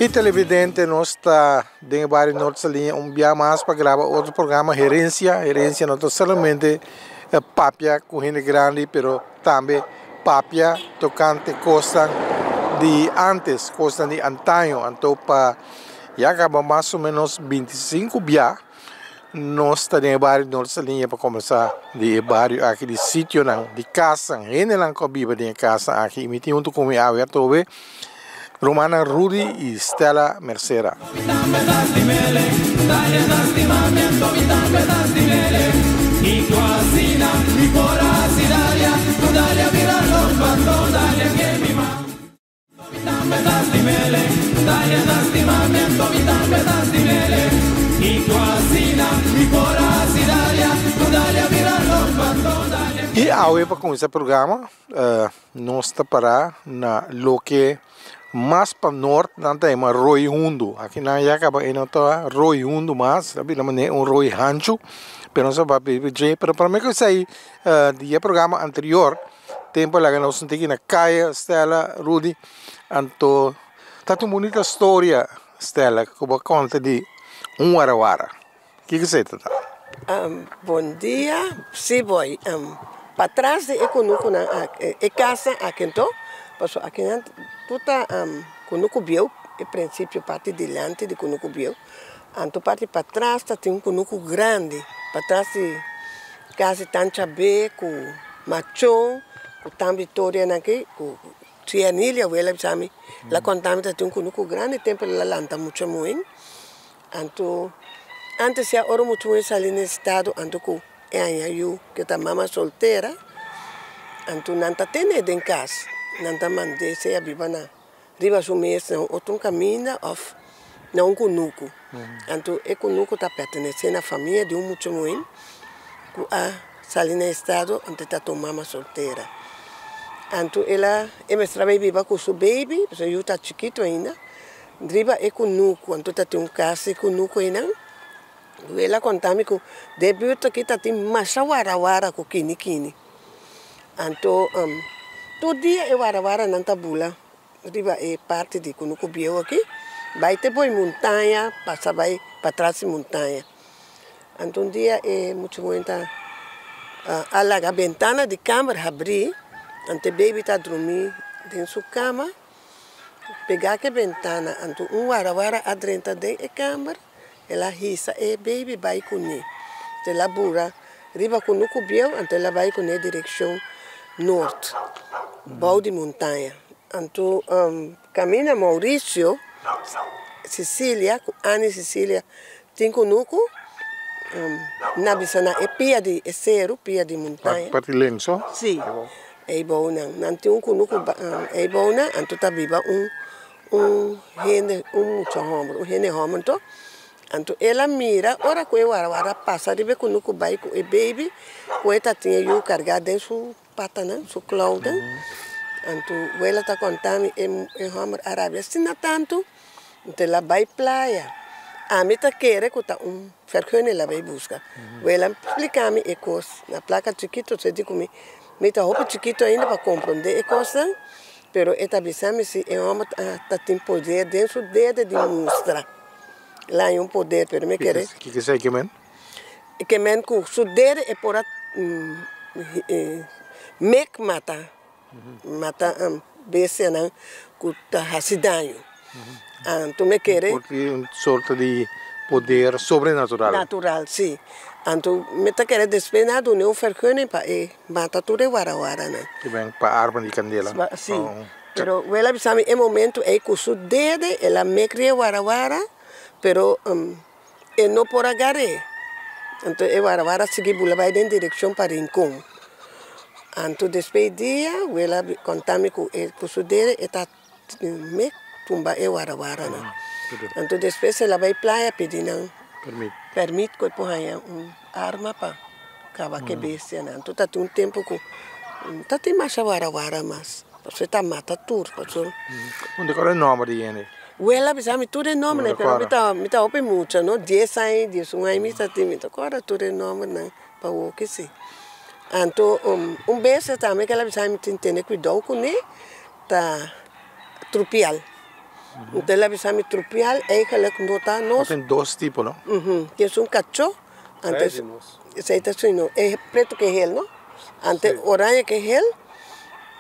Y televidente nos ta den e bario Noord Saliña un bia mas pa graba otro programa Herencia. Herencia no ta solamente papia cu hende grandi pero tambe papia tocante cosnan di antes, cosnan di antaño. Anto pa ya caba mas o menos 25 bia nos ta den e bario Noord Saliña pa combersa di e bario aki, di sitionan, di casnan, hendenan cu a biba den e casnan aki. Y mi tin hunto cu mi awe atobe rumannan Rudy y Stella Mercera. Y awe pa cuminsa programa nos ta para na loke mas pa nort nan ta yama Rooi Hundu. Aki nan ya caba e no ta Rooi Hundu mas, ta bira manera un Rooi Hanchu, pero nos a papia dje. Pero prome cu esey di e programa anterior tempo a laga nos un tiki na caya Stella, Rudy, anto ta un bunita storia Stella cu bo a conta di un warawara. Kiko esei ta ta? Bon dia, si boy, patras di e kunukunan aki, e kasnan aki anto, pasobra akinan tur ta kunuku bieu, e prinsipio parti dilanti di kunuku bieu, anto parti patras ta tin un kunuku grandi, patras di kas di Tancha Be ku Machon ku Tan Vitorianan aki ku Tia Nilia wela bisa mi, el a konta mi ta tin un kunuku grandi tempu el a lanta mucha muhé. Anto antes ya ora mucha muhé sali na estado anto ku e haña yu ke ta mama soltera anto nan ta tene den kas nan ta mand'é sea biba na riba su mes na un otro kaminda òf na un kunuku anto e kunuku ta pertenesé na famia di un mucha muhé ku a sali na estado anto ta ta un mama soltera anto el a e mester a bai biba ku su baby pasobra yu ta chikitu ainda. Riba e kunuku, anto ta tin un kas di kunuku einan. El a konta mi ku den buurt aki ta tin masha warawara ku kini kini. Anto tur dia e warawaranan ta bula riba e parti di kunuku bieu aki, bai te por e montaña, pasa bai patras di montaña. Anto un dia e mucha muhé ta a laga bentana di kamber habrí, anto e baby ta drumí den su kama. Pegá ku e bentana, anto un warawara a drenta den e kamber, el a hisa e baby bai kuné. Anto el a bura riba kunuku bieu, anto el a bai kuné direkshon nort, bou di montaña. Anto kaminda Mauricio Cecilia ku Annie Cecilia tin kunuku, nan a bisa nan e pia di e seru, pia di montaña. Parti lenso? Sí. Eibounan, nan tin un kunuku eibounan, anto ta biba un un hende, un mucha hòmber, un hende hòmber anto. Anto el a mira ora ku e warawara pasa riba e kunuku bai ku e beibi, ku e ta tin e yu kargá den su patanan, su klounan. Anto wela ta konta mi e e hòmber a rabia asina tantu, anto el a bai playa. Ami ta kere ku ta un vergunning el a bai buska. Wela a splika mi e kos na plaka chikitu, se di ku mi. Mi ta hopi chikitu ainda pa komprondé e kosnan, pero e ta bisa mi si e hòmber ta tin poder den su dede di mustra. El a haña un poder, pero mi kere. Kiko esei ke men? E ke men ku su dede e por a mek mata, mata bestianan ku ta hasi daño. Anto mi kere. Por tin un sorto di poder sobrenatural. Natural, si. Anto mi ta kere despues nan a duna un vergunning pa e mata tur e warawaranan. Ki ben pa arma di kandela. Si. Pero wela a bisa mi e momento ei ku su dede el a mek ri e warawara. Pero e no por a gar'é. Anto e warawara a sigui bula bai den direkshon pa Rincon. Anto despues di dia, wela a konta mi ku e ku su dede e ta mek tumba e warawaranan. Anto despues el a bai playa pidi nan pèrmit ku e por haña un arma pa kaba ku e bestianan. Anto ta tin un tempu ku ta tin masha warawara mas. Pasobra e ta mata tur. Pasobra. Unda kòrda e nòmber di hende? Wela bisa mi tur e nòmbernan, pero mi ta mi ta hopi mucha no, dies aña, diesun aña mi ta tin, mi ta kòrda tur e nòmbernan pa woki si. Anto un bes tambe ke el a bisa mi tin tene kuidou kuné ta trupial. Anto el a bisa mi trupial eigenlijk no ta nos. Tin dos tipo no? Tin esun kachó, anto esei ta su no, e pretu ke hel no, anto e oranje ke hel.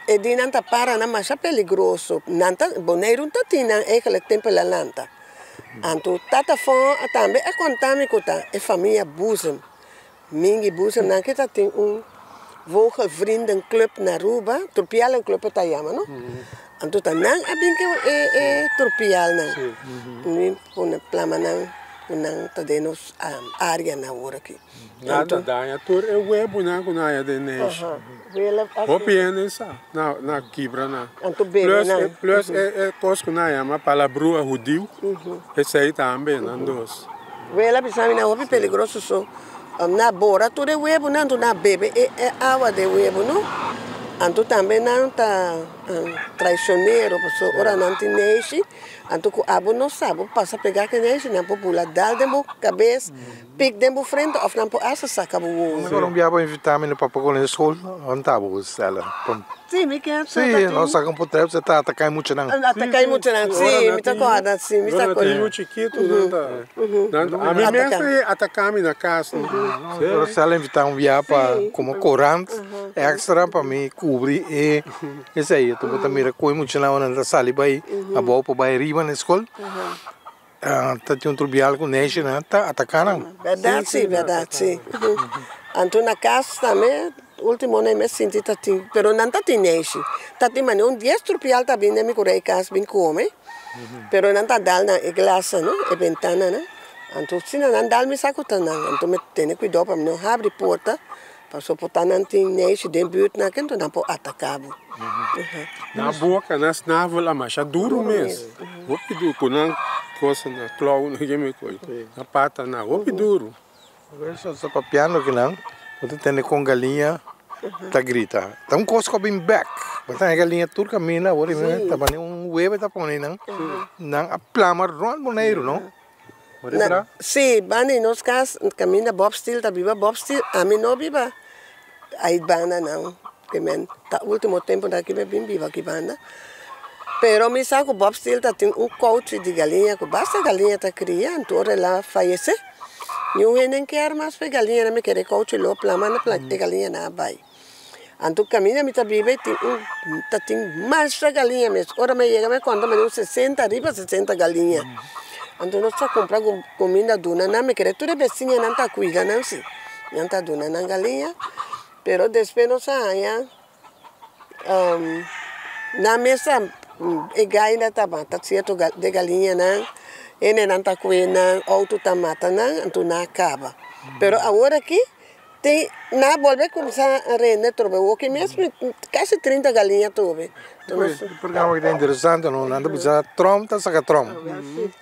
E di nan ta para nan masha peligroso. Nan ta, Boneiru ta tin nan eigenlijk tempo el a lanta. Anto tata Fon a tambe a konta mi ku ta e famia Boezem, Mingi Boezem, nan ke ta tin un vogelvriendenclub na Aruba, Trupialenclub e ta yama no. Anto ta nan a bin ku e e trupialnan. Mi pone plama nan ku nan ta den nos areanan awor aki. Nan ta daña tur e webunan ku nan haya den neshi. Hopi hende sa na kibra nan. Plus e kos ku nan yama palabrua hudiu, esei tambe nan dos. Wela bisa mi nan hopi peligroso so nan bora tur e webunan anto nan bebe e awa den webu no. Anto tambe nan ta traicionero pasobra ora nan tin neshi anto ku abo no sa bo pasa pega ku e neshi nan por bula dal den bo kabes. Pik den bo frente of nan por hasta saca bo wowo. Mi un bia bo invita mi no papia con e school on ta bo stella. Si mi kier sa ta tin. Si nos saca un potret se ta ataca e muchanan. Ataca e muchanan si mi ta corda si mi ta corda. Ora nan tin yu chikitu nan ta ami mes ta ataca mi na cas. Pero Stella invita un bia pa como corant extra pa mi cubri e esey. Bo ta mira con e muchanan ora nan ta sali bay abao pa bay riba na e school. Ta tin otro bial ku neishinan ta ataká nan. Bèrdat si, bèrdat si. Anto na kas tambe ultimo nan mes sinti ta tin, pero nan ta tin neishi. Ta tin manera un dies trupial ta bin den mi kura e kas bin kome, pero nan ta dal nan e glasnan no, e bentananan. Anto asina nan dal mi sa ku ta nan. Anto mi tene kuidou pa mi no habri porta, pasobra por ta nan tin neishi den bùrt nan ke, anto nan por ataká bo. Na boka, na snavel a masha duru mes. Hopi duru ku nan cosa na klauw na keme koi. Na pata na hopi duru. Eso ta papiando kinan, bo ta tende kon galiña ta grita. Ta un kos ku a bin bek. Bo ta haña galiña tur kaminda awor i ta bani un webe ta pone nan. Nan a plama rònt Boneiru no. Sí, banda di nos kas kaminda Bob Steele ta biba. Bob Steele, ami no biba ai banda nan. Ke men ta ultimo tempo ta ki mi bin biba aki banda. Pero mi sa ku Bob Steele ta tin un kouchi di galiña ku basta galiña ta kria, anto ora el a fayesé niun hende kier mas pa e galiñanan, mi kere e kouchi lo plama na e galiñanan a bai. Anto kaminda mi ta biba e tin un ta tin masha galiña mes, ora mi a yega mi a konta manera un sesenta riba sesenta galiña. Anto nos ta kumpra kuminda duna nan, mi kere tur e besiñanan ta kuida nan si, nan ta duna nan galiña. Pero despues nos a haña nan mes a e gaina ta mata cierto de galiñanan, hendenan ta kue nan, auto ta mata nan, anto nan a kaba. Pero awor aki tin nan a bolbe kuminsá rende atrobe, awoki mes kasi trinta galiña atrobe. E programa aki ta interesante no, nan ta bisa Trump ta saka Trump.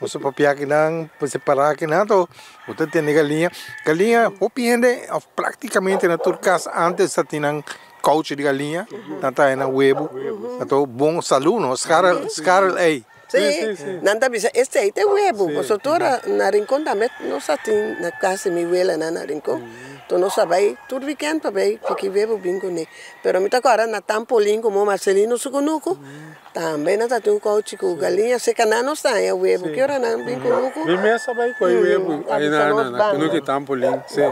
Nos a papia akinan, separa akinan, anto Bo ta tende galiña. Galiña hopi hende of praktikamente na tur kas antes ta tin nan kouchi di galiña, nan ta haña nan webu. Anto bon salu no, skarrel skarrel ei. Sí, nan ta bisa esei ta e webu, pasobra tur ora na Rincon tambe nos a tin na kas di mi welanan na Rincon, enton nos a bai tur wikènt pa bai piki webu bin kuné. Pero mi ta kòrda na Tampolin komo Marcelino su kunuku. Tambe nan ta tin un kouchi ku galiña seka nan no sa haña webu ki ora nan bin kunuku. Mi mes a bai koi webu ai na na kunuku Tampolin si.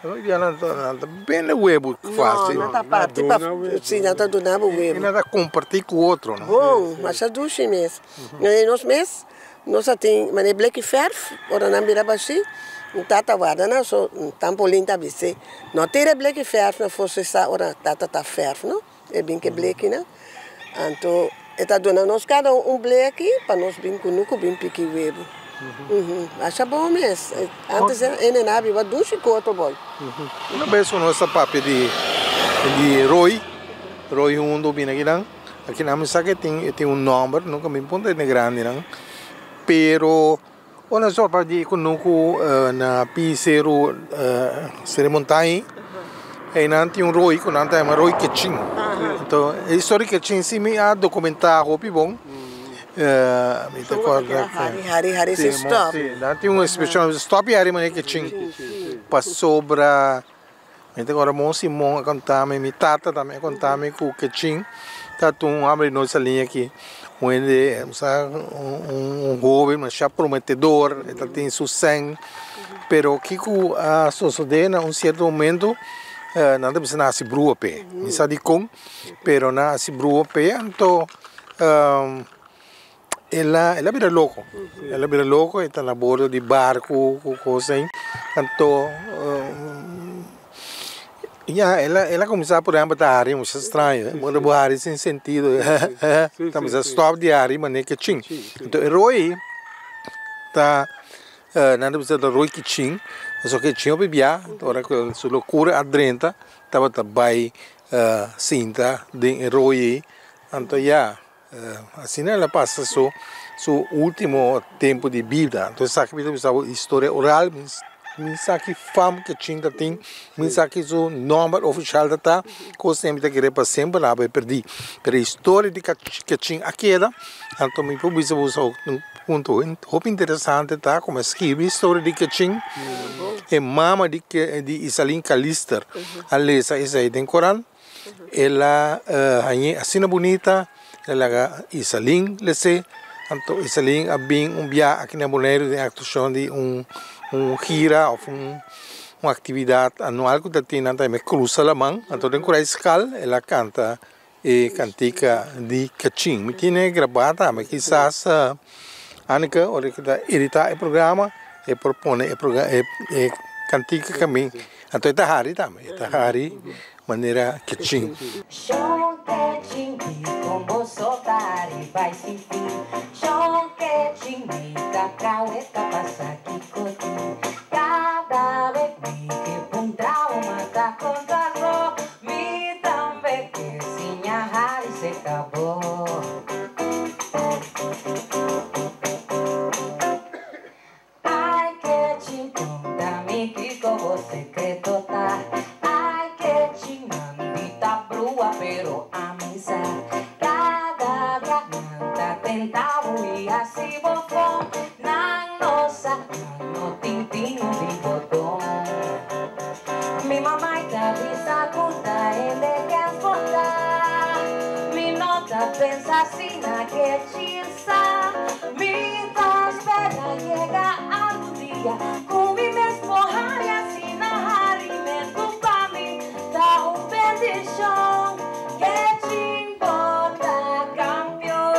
Hoy dia nan ta bende webu fácil. No nan ta parti pa si nan ta duna bo webu. I nan ta komparti ku otro no. Bon masha dushi mes. Nos mes nos a tin manera bleki fèrf ora nan bira bashí mi tata warda nan so Tampolin ta bis'é no tira e bleki fèrf na for si sa ora tata ta fèrf no. E bin ku e blekinan. Anto e ta duna nos kada un un bleki pa nos bin kunuku bin piki webu. Masha bon mes. Antes e nan a biba dushi ku otro boy. Una bes ku nos ta papia di di Roy, Roy Hundo bini akinan, akinan mi sa ku e tin e tin un nòmber, nunka mi puntra e grandinan, pero ora nos papia di kunuku na pi seru Sere Montaña einan tin un Roy ku nan ta yama Roy Kechin. Anto e historia di Kechin si mi a dokumentá hopi bon. Mi ta kòrda ku Hari hari hari sin stòp. Nan tin un ekspreshon stòp i hari manera Kechin pasobra mi ta kòrda Mon Simon a konta mi, mi tata tambe a konta mi ku Kechin ta un hòmber di nos saliña aki, un hende un hoben masha prometedor, e ta tin su sèn, pero kiko a sosodé na un sierto momento nan ta bisa nan hasi brua p'e, mi sa dikon pero nan hasi brua p'e anto El a el a bira loko, el a bira loko, e ta na bordo di barku ku kos ei, anto ya el a el a kuminsá por ehèmpel ta hari mucha straño, bo bo hari sin sentido, ta kuminsá stòp di hari manera kachin, anto e roi ei ta nan ta bisa ta roi kichin, pasobra kichin hopi bia ora ku su lokura a drenta tabata bai sinta den e roi ei. Anto ya, asina el a pasa su su ultimo tempu di bida. Anto esaki mi ta bisa bo historia oral, mi sa ki fam ke chin ta tin, mi sa ki su nomber ofishal ta ta, kos mi ta kere pa semper nan a bai perdí. Pero e historia di Kachin a keda, anto mi por bisa bo un punto hopi interesante ta como a skirbi historia di Kachin, e mama di Isalin Calister a lesa esei den koran. El a hañ'é asina bunita, el a laga Isalin les'é. Anto Isalin a bin un bia aki na Boneiru den aktuashon di un un gira òf un un aktividat anual ku ta tin nan ta yama Krusa Laman. Anto den Kurai Skal el a kanta e kantika di Kachin. Mi tene grabá tambe kisas Anneke ora ku ta editá e programa e por pone e e kantika kamin. Anto e ta hari tambe, e ta hari. Manera kechin. Shon kechin mi con bo sota ariba y sin fin Shon kechin mi ta kawe ta pasa kiko tin Cada vez mi ke puntra o mata contra bo Mi tambe ke siña hari se cabo Ai Kechin konta mi kiko bo sekreto ta Ai Kechin mandita brua pero ami sa Kada bia nan ta tenta bo i hasi bo fon Nan no sa nan no tin tinu di bo don Mi mamai ta bisa ku ta hende kens bo ta Mi no ta pensa asina Kechin sa Mi ta spera yega algun dia ku mi mes por hari asina harimentu pa mi ta un bendishon ke chin por ta kampion.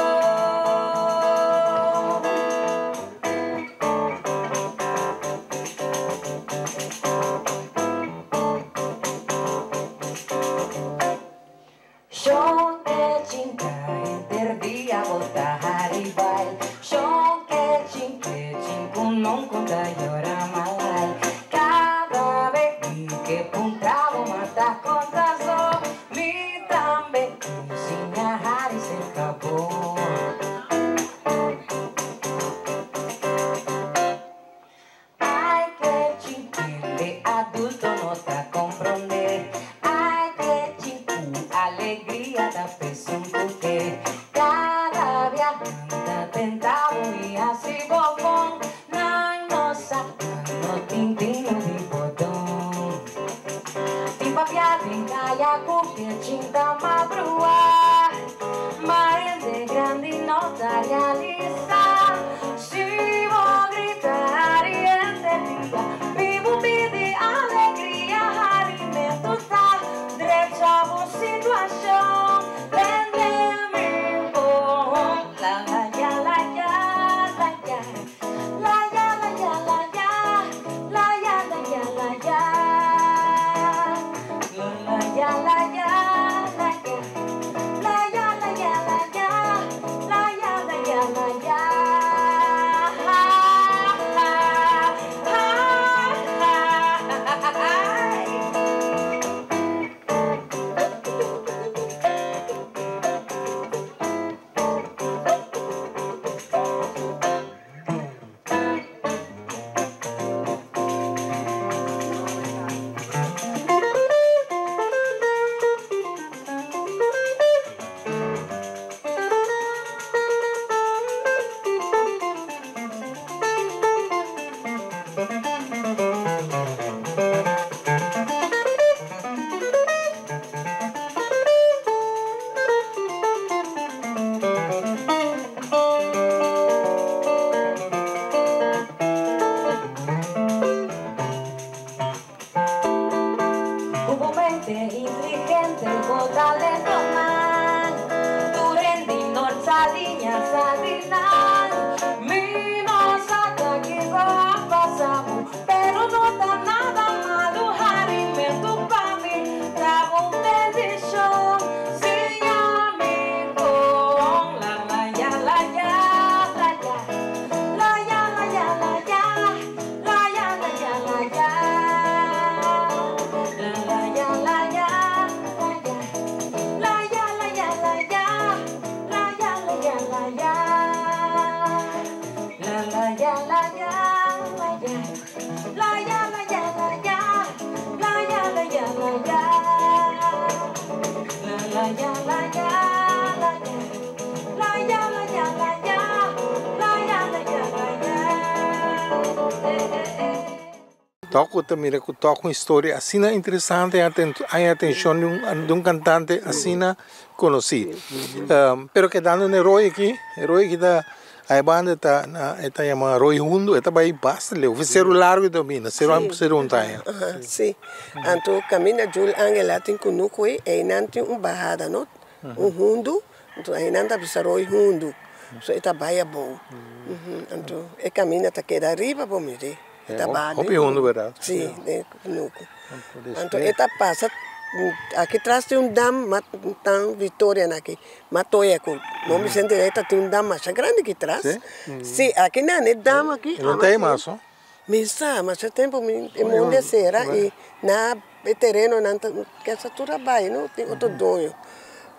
Shon ke chin ta henter dia bo ta hari bai Shon ke chin ke chin ku non ku ta yora malai Kada be mi ke puntra bo mata konta so Mi tambe ku siña hari serka bo. Ai ke chin kende adulto no ta komprondé Ai ke chin ku alegria ta pesun ku ke Kada bia nan ta tenta bo i hasi bofon Nan no sa, nan no. bo talentonan. Tur hende di Noord Saliña sa di nan. Mi no sa ta kiko a pasa bo, pero no ta nada malu. Harimentu pa mi ta un bendishon. Siña mi kon. La la ya la ya la ya. La ya la ya la ya. La ya la ya la ya. La la ya la ya la ya. La ya la ya la ya. La ya la ya la ya. La la ya la ya la ya. La ya la ya la ya. La ya la ya la ya. La la ya la ya la ya. La ya la ya la ya. La ya la ya la ya. Eh eh eh. Tòg ta mira ku tòg un historia asina interesante i atenshon di un kantante asina konosí. Pero kedando na roi aki, roi aki ta e banda ta na ta yama Roi Hundu, e ta bai basta leu, seru largu ta bini, seru seru montaña. Aha, si. Anto kaminda Jul Angela tin kunuku ei, einan tin un bahada, no? Un hundu, anto einan ta bisa Roi Hundu. So e ta bai abou. Anto e kaminda ta keda riba bo mire. E ta baha den. Hopi hundu, bèrdat? Si, den kunuku. Anto e ta pasa aki tras tin un dam, ma tan Victoria na aki, ma toya ku Mon Vicente ta tin un dam masha grandi aki tras. Si, aki nan e dam aki. E no ta ei mas, no? Mi sa, masha tempu mi e mondi a sera i na e terenonan ta kesa tur a bai, no tin otro doño.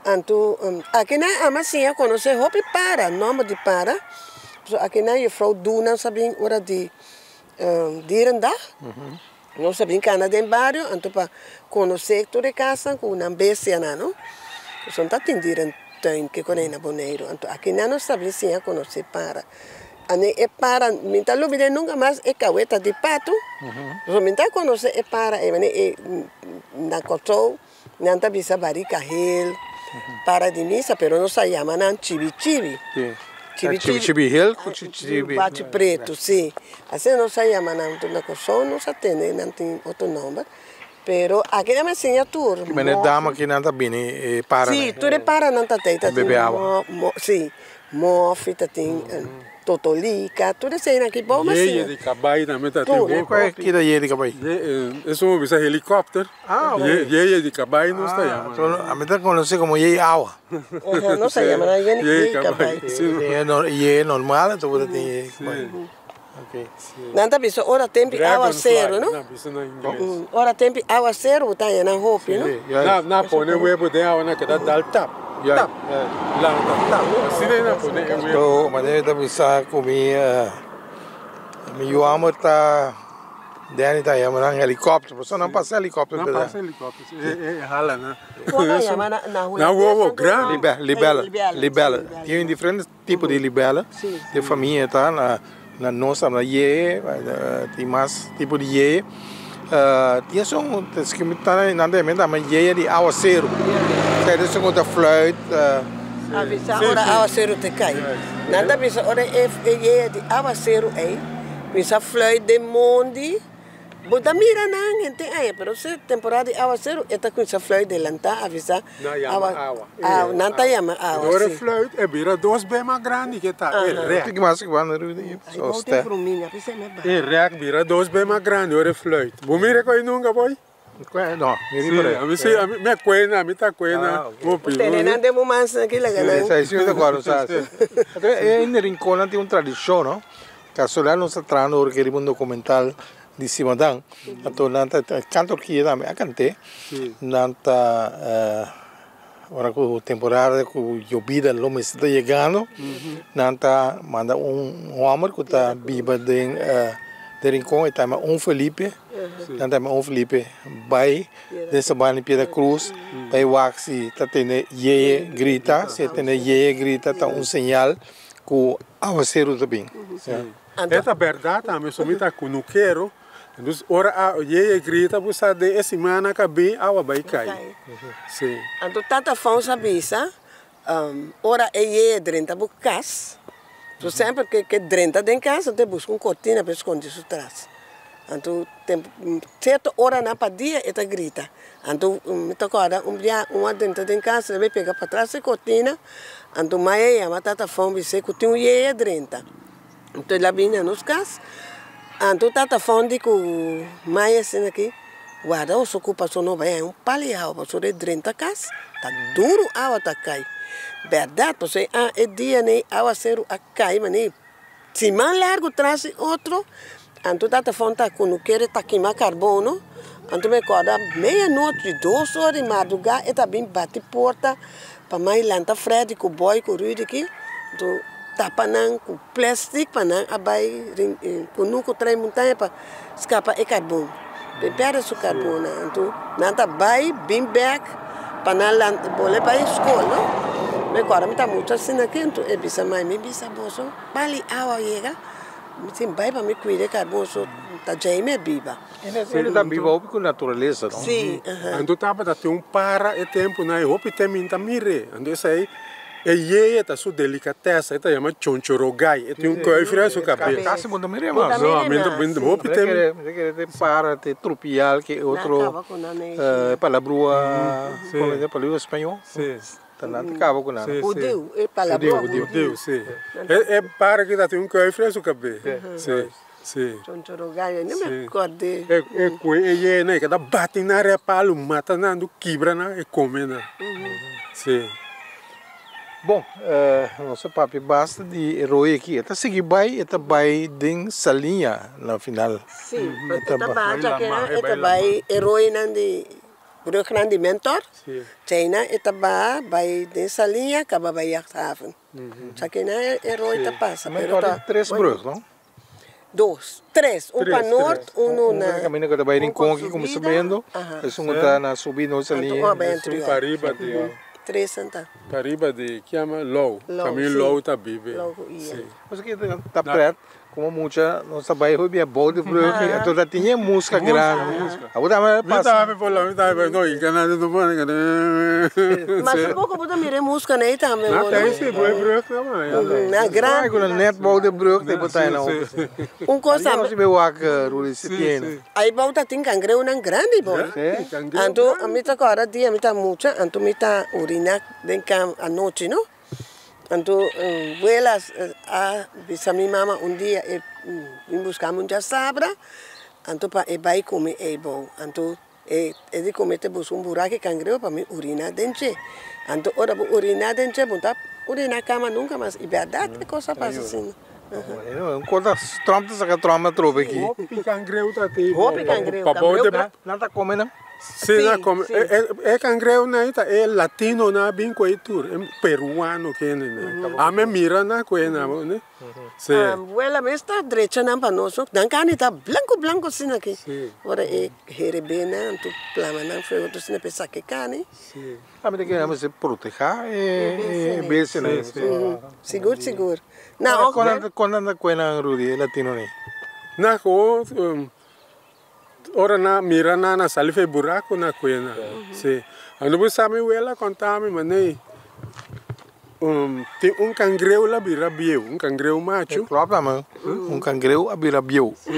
Anto aki nan ama siña konosé hopi para, nòmber di para. Pasobra aki nan jufrou Duna sa bin ora di dierendag. Nos a bin kana den bario anto pa konosé tur e kasnan ku nan bestianan, no. Pasobra no ta tin dierentuin ke konei na Boneiru. Anto aki nan nos ta bin siña konosé para. Ane e para, mi ta lubid'é nunka mas e kaweta di patu. Pasobra mi ta konosé e para ei, manera e na Kòrsou nan ta bisa barika hel, para di misa, pero nos ta yama nan chibi chibi. Chibi chibi hel ku chibi chibi. Bachi pretu, si. Asina nos a yama nan. Na Kòrsou nos a tende nan tin otro nòmber, pero aki nan a siña tur. Ki manera dama ki nan ta bini e paranan? Si, tur e paranan ta tei. Ta bebe awa. Si, mòfi ta tin, totolika, tur eseinan aki bou mas Yeye di kabai tambe ta tin hopi. Kua ki ta yeye di kabai? Esun bo bisa helikòpter. Ah, ok. Yeye di kabai nos ta yama. Ami ta konosé komo yeye awa. Nos ta yama nan yeye kabai. Yeye normal anto bo ta tin yeye kabai. Nan ta bisa ora tempi awaseru, no? Ora tempi awaseru bo ta haña nan hopi, no? Nan pone webo den awa nan keda dal tap, tap, lanta tap. Asina nan pone e webo. So manera ta bisa ku mi mi yu amor ta Danny ta yama nan helikòpter, pasobra nan pasa helikòpter Nan berdad? pasa helikòpter, si, e hala nan. Kon nan yama na na Nan wowo grandi. Libèla, libèla. Tin diferente tipo di libèla. Den famia ta na na nos ta na yeye, tin mas tipo di yeye. Tin esun nan ta yama yeye di awaseru. Esun ku ta fluit. Avisa ora awaseru ta kai. Nan ta bisa ora e yeye di awaseru ei kuminsa fluit den mondi. Bo ta mira nan henter aña pero si temporada di awaseru e ta kuminsa fluit delanta avisa Nan yama awa. Nan ta yama awa, Ora si. fluit e bira dos be mas grandi ke ta e rek. E rek bira dos be mas grandi ora e fluit. Bo mira ku ei nunka boy? No, mi Sí, por a mi sí, a mi me acuerdo, a mi ta acuerdo. Hopi. Tene nan den bo mans aki laga nan. Sí, sí, mi ta acuerdo, sa. En Rincon nan tin un tradicion, no? Casualidad nos ta trahando ora riba un documental di Simadan. Anto nan ta canta orquilla tambe, a cant'é. Nan ta ora cu temporada cu yobida lo mester ta yegando, nan ta manda un homber cu ta biba den Rincon, e ta yama Un Felipe. Nan ta yama Un Felipe bai den Sabana di Piedra Cruz bai wak si ta tende yeye grita, si e tende yeye grita ta un señal cu awaceru ta bin. E ta berdad tambe, so mi ta cunukero, entonces ora a yeye grita bo sa den e simana ka bin awa bai cay. Si. Anto tata Fons a bisa, ora e yeye drenta bo cas, so semper ke drenta den cas, anto e busca un cortina pa e scondi su tras. Anto tempu sierto oranan pa dia e ta grita. Anto mi ta kòrda un bia un a drenta den kas e bai pega patras e kortina, anto mai a yama tata Fon bis'é ku tin un yeye drenta. Anto el a bini na nos kas, anto tata Fon di ku mai asina aki, warda oso ku paso no bai haña un pal di awa pasobra e drenta kas ta duru awa ta kai. Bèrdat pasobra e dia nei awaseru a kai manera Siman largu tras di otro, anto tata Fon ta kunukero ta kima karbono, anto mi kòrda meia nochi, dos ora di mardugá e ta bin bati porta pa mai lanta Freddy ku Boy ku Rudy aki, anto tapa nan ku plèstik pa nan a bai kunuku trae montaña pa skapa e karbon, pa e pèrdè su karbonnan, anto nan ta bai bin bèk pa nan lanta bole bai skol no, mi kòrda mi ta mucha asina aki anto e bisa mai mi bisa boso bali awa yega mi tin bai pa mi kuida e karbon so ta djei mi a biba. Hende ta biba hopi ku naturalesa no. Si. Anto tabata tin un para e tempunan e hopi te mi ta mir'é anto esei E yeye ta su delicatesa, e ta yama chonchorogai, e tin un kuifre na su kabes. Casi bo no mira mas. No, mi no mi hopi tem. Mi ta kere te para, te trupial ke otro palabrua, como e palabrua spañol? Ta nan ta kaba ku nan. Hudiu, e palabrua hudiu. Hudiu, si. E para ki ta tin un kuifre na su kabes. Si, si. Chonchorogai, no me acordé. E kue e yeye nan e ta bati nan riba palu, mata nan, kibra nan, e kome nan. Si. Bon, nos a papia basta di e roi aki. E ta sigui bai, e ta bai den Saliña na final. Sí, e ta bai djakenan, e ta bai e roinan di brugnan di Mentor. Djainan e ta baha bai den Saliña kaba bai Jachthaven. Djakenan e roi ta pasa. Mentor tin tres brug, no? Dos, tres. Un pa nort, unu na. Un kaminda ku ta bai Rincon aki kuminsá bendo, esun ku ta na subi nos Saliña. Esun pa riba di. Tres anta. Pa riba di kiama Lou, kaminda Lou ta bibe. Si. Pasobra ki ta pret komo mucha nos ta bai hopi abou di brug anto ta tin e muska grandi. Abo tambe a pasa. Mi tambe por la, mi tambe no, i kana no pone kana. Mas un poko bo ta mira e muska nei tambe. Na ta ese bo e brug ta ma. Na grandi. Ku na net bou di brug te bo ta na hopi. Un kos tambe. Nos be wak Rudy si tiene. Ai bou ta tin kangreunan grandi bo. Anto mi ta kòrda dia mi ta mucha anto mi ta urina den kam anochi no. Anto wela a bisa mi mama un dia e bin buska mi un djasabra anto pa e bai ku mi ei bou. Anto e di ku mi ta buska un buraki kangreu pa mi urina den dje. Anto ora bo urina den dje bo no ta urina kama nunka mas. I bèrdat e kos a pasa asina. Un kos ta tròm ta saka tròm atrobe aki. Hopi kangreu ta tin. Hopi kangreu. Nan ta kome nan? Si na come e cangreu nan ta e latino nan a bin cu e tur e peruano kende nan ami a mira nan cu e nan ne si. Abuela mes ta drecha nan pa nos nan carni ta blanco blanco asina aki ora e herebe nan anto plama nan fuego asina pa e saca e carni. Ami ta kere mester proteha e bestianan. Sigur sigur. Con nan ta cue nan Rudy e latino nan? Nan gewoon Ora nan mira nan, nan sali for e buraku na kue nan. Si. Anto bo sa mi wela konta mi manei tin un kangreu la bira bieu, un kangreu machu. Klòp la man, un kangreu a bira bieu. Si.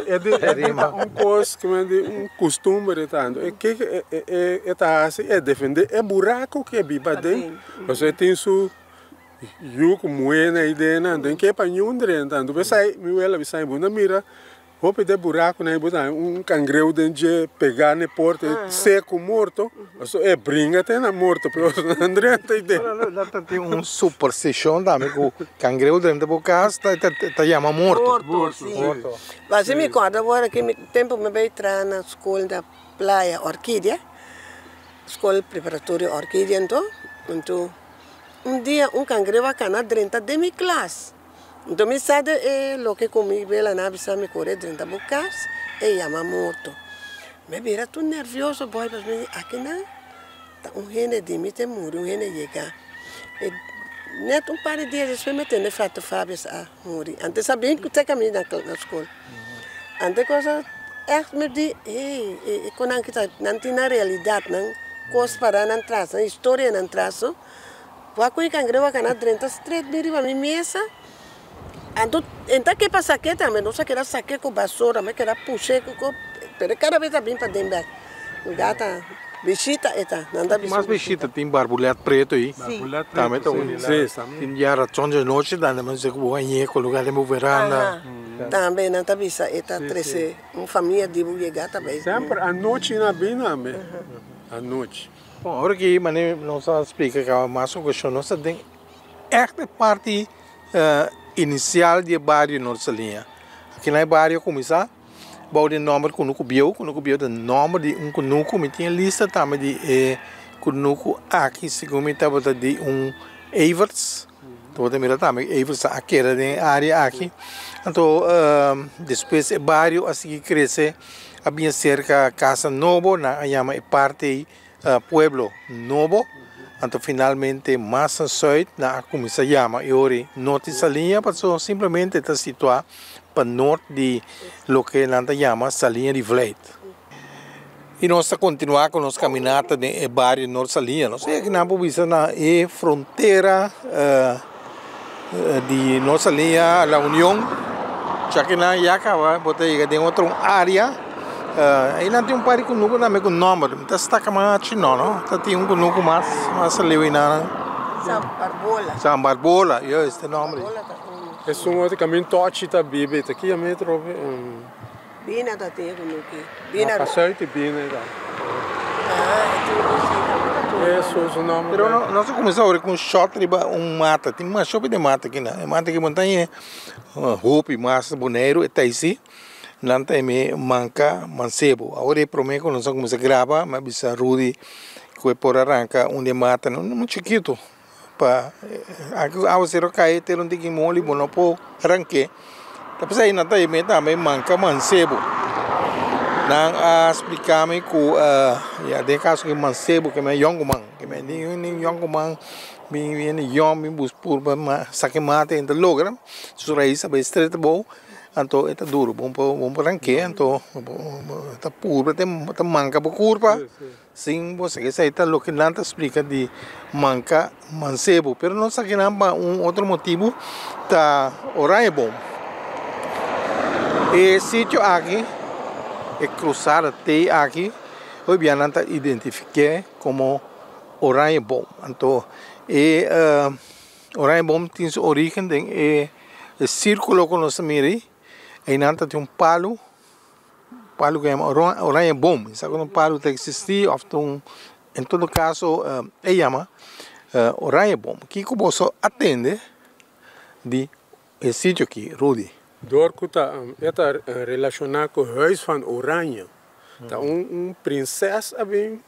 E di ta un kos ku men di un kustumber e ta. Anto e ke e ta hasi e defende e buraku ku e biba aden, pasobra e tin su Yu ku muhé na idea nan den ke pa ñun drenta anto p'esei mi wela bisa bo na mira hopi de burakunan bo ta haña un kangreu den dje pegá na e porta e seku morto pasobra e bringa te na morto pero nan drenta ei den. Nan ta tin un superstishon tambe ku kangreu drenta bo kas ta yama morto. Morto si. Basi mi kòrda ora ki mi tempu mi bai traha na skol na Playa Orkidia skol preparatorio Orkidia anto anto. Un dia un cangreu a cana drenta den mi klas. Nto mi sa de e loke cu mi wela nan a bisa mi core drenta bo cas e yama morto. Mi a bira tur nervioso boy pasobra mi di aki nan ta un hende di mi te muri un hende yega. E net un par di dia despues mi a tende Frater Fabius a muri. Antes a bin cu mi na school. Antes cosa echt mi di hey e conan ki ta nan tin nan realidad nan cos para nan tras nan historia nan tras no. Wak cu e cangreu a cana drenta straight bin riba mi mesa. Anto enta ke pa sak'é tambe, nos a keda sak'é ku basora, mi a keda push'é ku ku, pero kada bes a bin paden bèk. Lugá ta bishita e ta, nan ta bisa Mas bishita tin barbulet preto ei. Barbulet preto, Tambe ta un si. Si, tambe. Tin dia raton dje nochi nan ta mester ku bo hañ'é ku lugá den bo veranda. Aha, tambe nan ta bisa e ta trese un famia di bo yega ta bai. Semper anochi nan a bin tambe, anochi. Bon, ora ki manera nos a splika kaba mas okashon nos ta den ègt e parti inisial di e bario Noord Saliña. Aki na e bario a kuminsá bou di e nòmber Kunuku Bieu. Kunuku Bieu ta nòmber di un kunuku. Mi tin e lista tambe di e kunuku aki segun mi tabata di un Everts. Tabata mira tambe Everts a keda den e área aki. Anto despues e bario a sigui krese a bin serka Casa Nobo nan a yama e parti ei Pueblo Nobo, anto finalmente mas na sùit nan a kuminsá yama e ora ei Norte Saliña pasobra simplemente ta situá pa nort di loke nan ta yama Saliña di Vleit. I nos ta kontinuá ku nos kaminata den e bario Nort Saliña. Nos a yega nan por bisa na e frontera di Nort Saliña La Union. Djakinan ya kaba bo ta yega den otro área. Einan tin un par di kunuku tambe ku nòmber. Mi ta staka mas chino no. Ta tin un kunuku mas mas leu einan. San Barbola. San Barbola, juist e nòmber ei. Esun otro kamin Tochi ta biba ei ta kia metro. Bina ta tin kunuki. Bina. Na pasuit di Bina ei ta. Ah, e tin kunuki tambe ta tin. Eso su nòmber. Pero nos a kuminsá ora ku un shòt riba un mata. Tin masha hopi di mata aki nan. E mata aki bo no ta haña hopi mas Boneiru e ta isi. Nan ta heme manka mansebo. Awor e prome ku nos a kuminsá graba mi a bisa Rudy ku e por a ranka un di e matanan, un chikitu, pa aki awasero kai te un tiki moli bo no por rank'é. Ta p'esei nan ta heme tambe manka mansebo. Nan a splika mi ku ya den e kaso ku mansebo ke men yònkuman, ke men yònkuman bin bini yòn bin buska purba saka e mata i ta logra su rais a bai stret abou. Anto e ta duru bon por bon por rank'é anto bo ta purba te ta manka bo kurpa sin bo sa esei ta loke nan ta splika di manka mansebo pero nos aki nan pa un otro motibu ta Oranjeboom e sitio aki e krusada tei aki hopi bia nan ta identifik'é komo Oranjeboom anto e Oranjeboom tin su origen den e E sirkulo ku nos ta mira ei, einan ta tin un palu, palu ku yama oranje boom, mi sa ku un palu ta eksistí òf ta un, en todo kaso e yama oranje boom. Kiko boso a tende di e sitio aki, Rudy? Dor ku ta e ta relashoná ku Huis van Oranje, ta un prinses a bin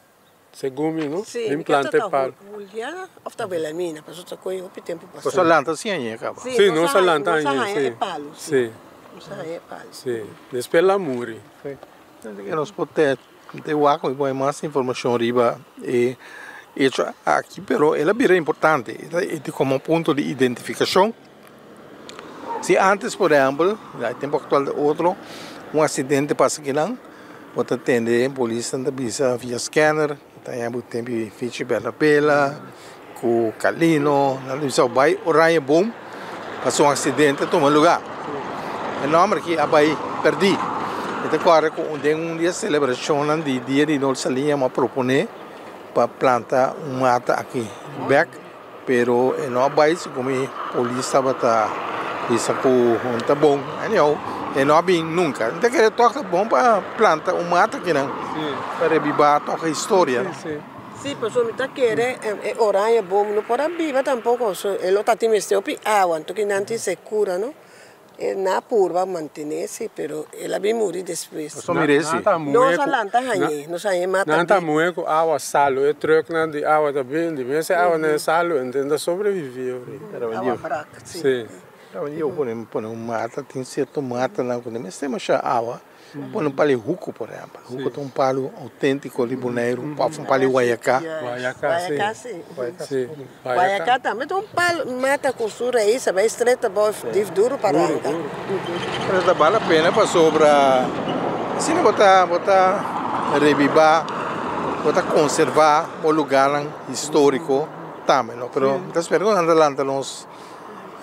Segun mi no, Sí, bin mi ke ta planta e ta palo. Juliana of ta Wilhelmina, pasobra ta kohe hopi tempu Boso pasá. a lanta si aña kaba? Sí, Sí, nos nos a a haña, lanta nos a aña, haña sí. e palo, sí. Sí. Nos a haña e palo. Sí, despues el a muri. Sí. Ke nos por te te wak mi pone mas informashon riba e hecho aki, pero el a bira importante, e ta komo punto di identifikashon. Si antes por ehempel, na e tempo aktual ta otro, un aksidente pasa akinan, bo ta tende polisnan ta bisa via scanner, ta haña bo tempo di Fichi Bela Bela ku Calino, nan ta bisa bo bai Oranje Boom pasobra un aksidente a tuma luga. E nòmber aki a bai pèrdí. Mi ta kòrda ku den un di e selebrashonnan di dia di Noord Saliña mi a proponé pa planta un mata aki bèk. Pero e no a bai segun mi polis tabata bisa ku no ta bon. Anyhow, e no a bin nunka. Mi ta kere tòg ta bon pa planta un mata akinan pa rebibá tòg e historia. Sí, pasobra mi ta kere e oranje boom no por a biba tampoko. E lo ta tin mester hopi awa, anto kinan tin sekura no. E na purba mantené si, pero el a bin muri despues. Nos a mir'é si. Nos a lanta hañ'é, nos hañ'é mata Nan ta bi. muhé ku awa salu, e trùknan di awa ta bin, di mes e awa nan e salu, enten ta sobreviví ori. Awa brak, si. Si. Pero yo pone pone un mata, tin sierto matanan ku no mester masha awa. Pone un palu di huku por ehèmpel. Huku ta un palu outéntiko di Boneiru òf un palu di guayaká. Guayaká, si. Guayaká, si. Si, Guayaká tambe ta un palu mata ku su rais a bai stret abou dif duru pa ranka. Pero ta bal la pena pasobra asina bo ta bo ta rebibá, bo ta konservá bo lugarnan históriko tambe no. Pero mi ta spera ku nan ta lanta nos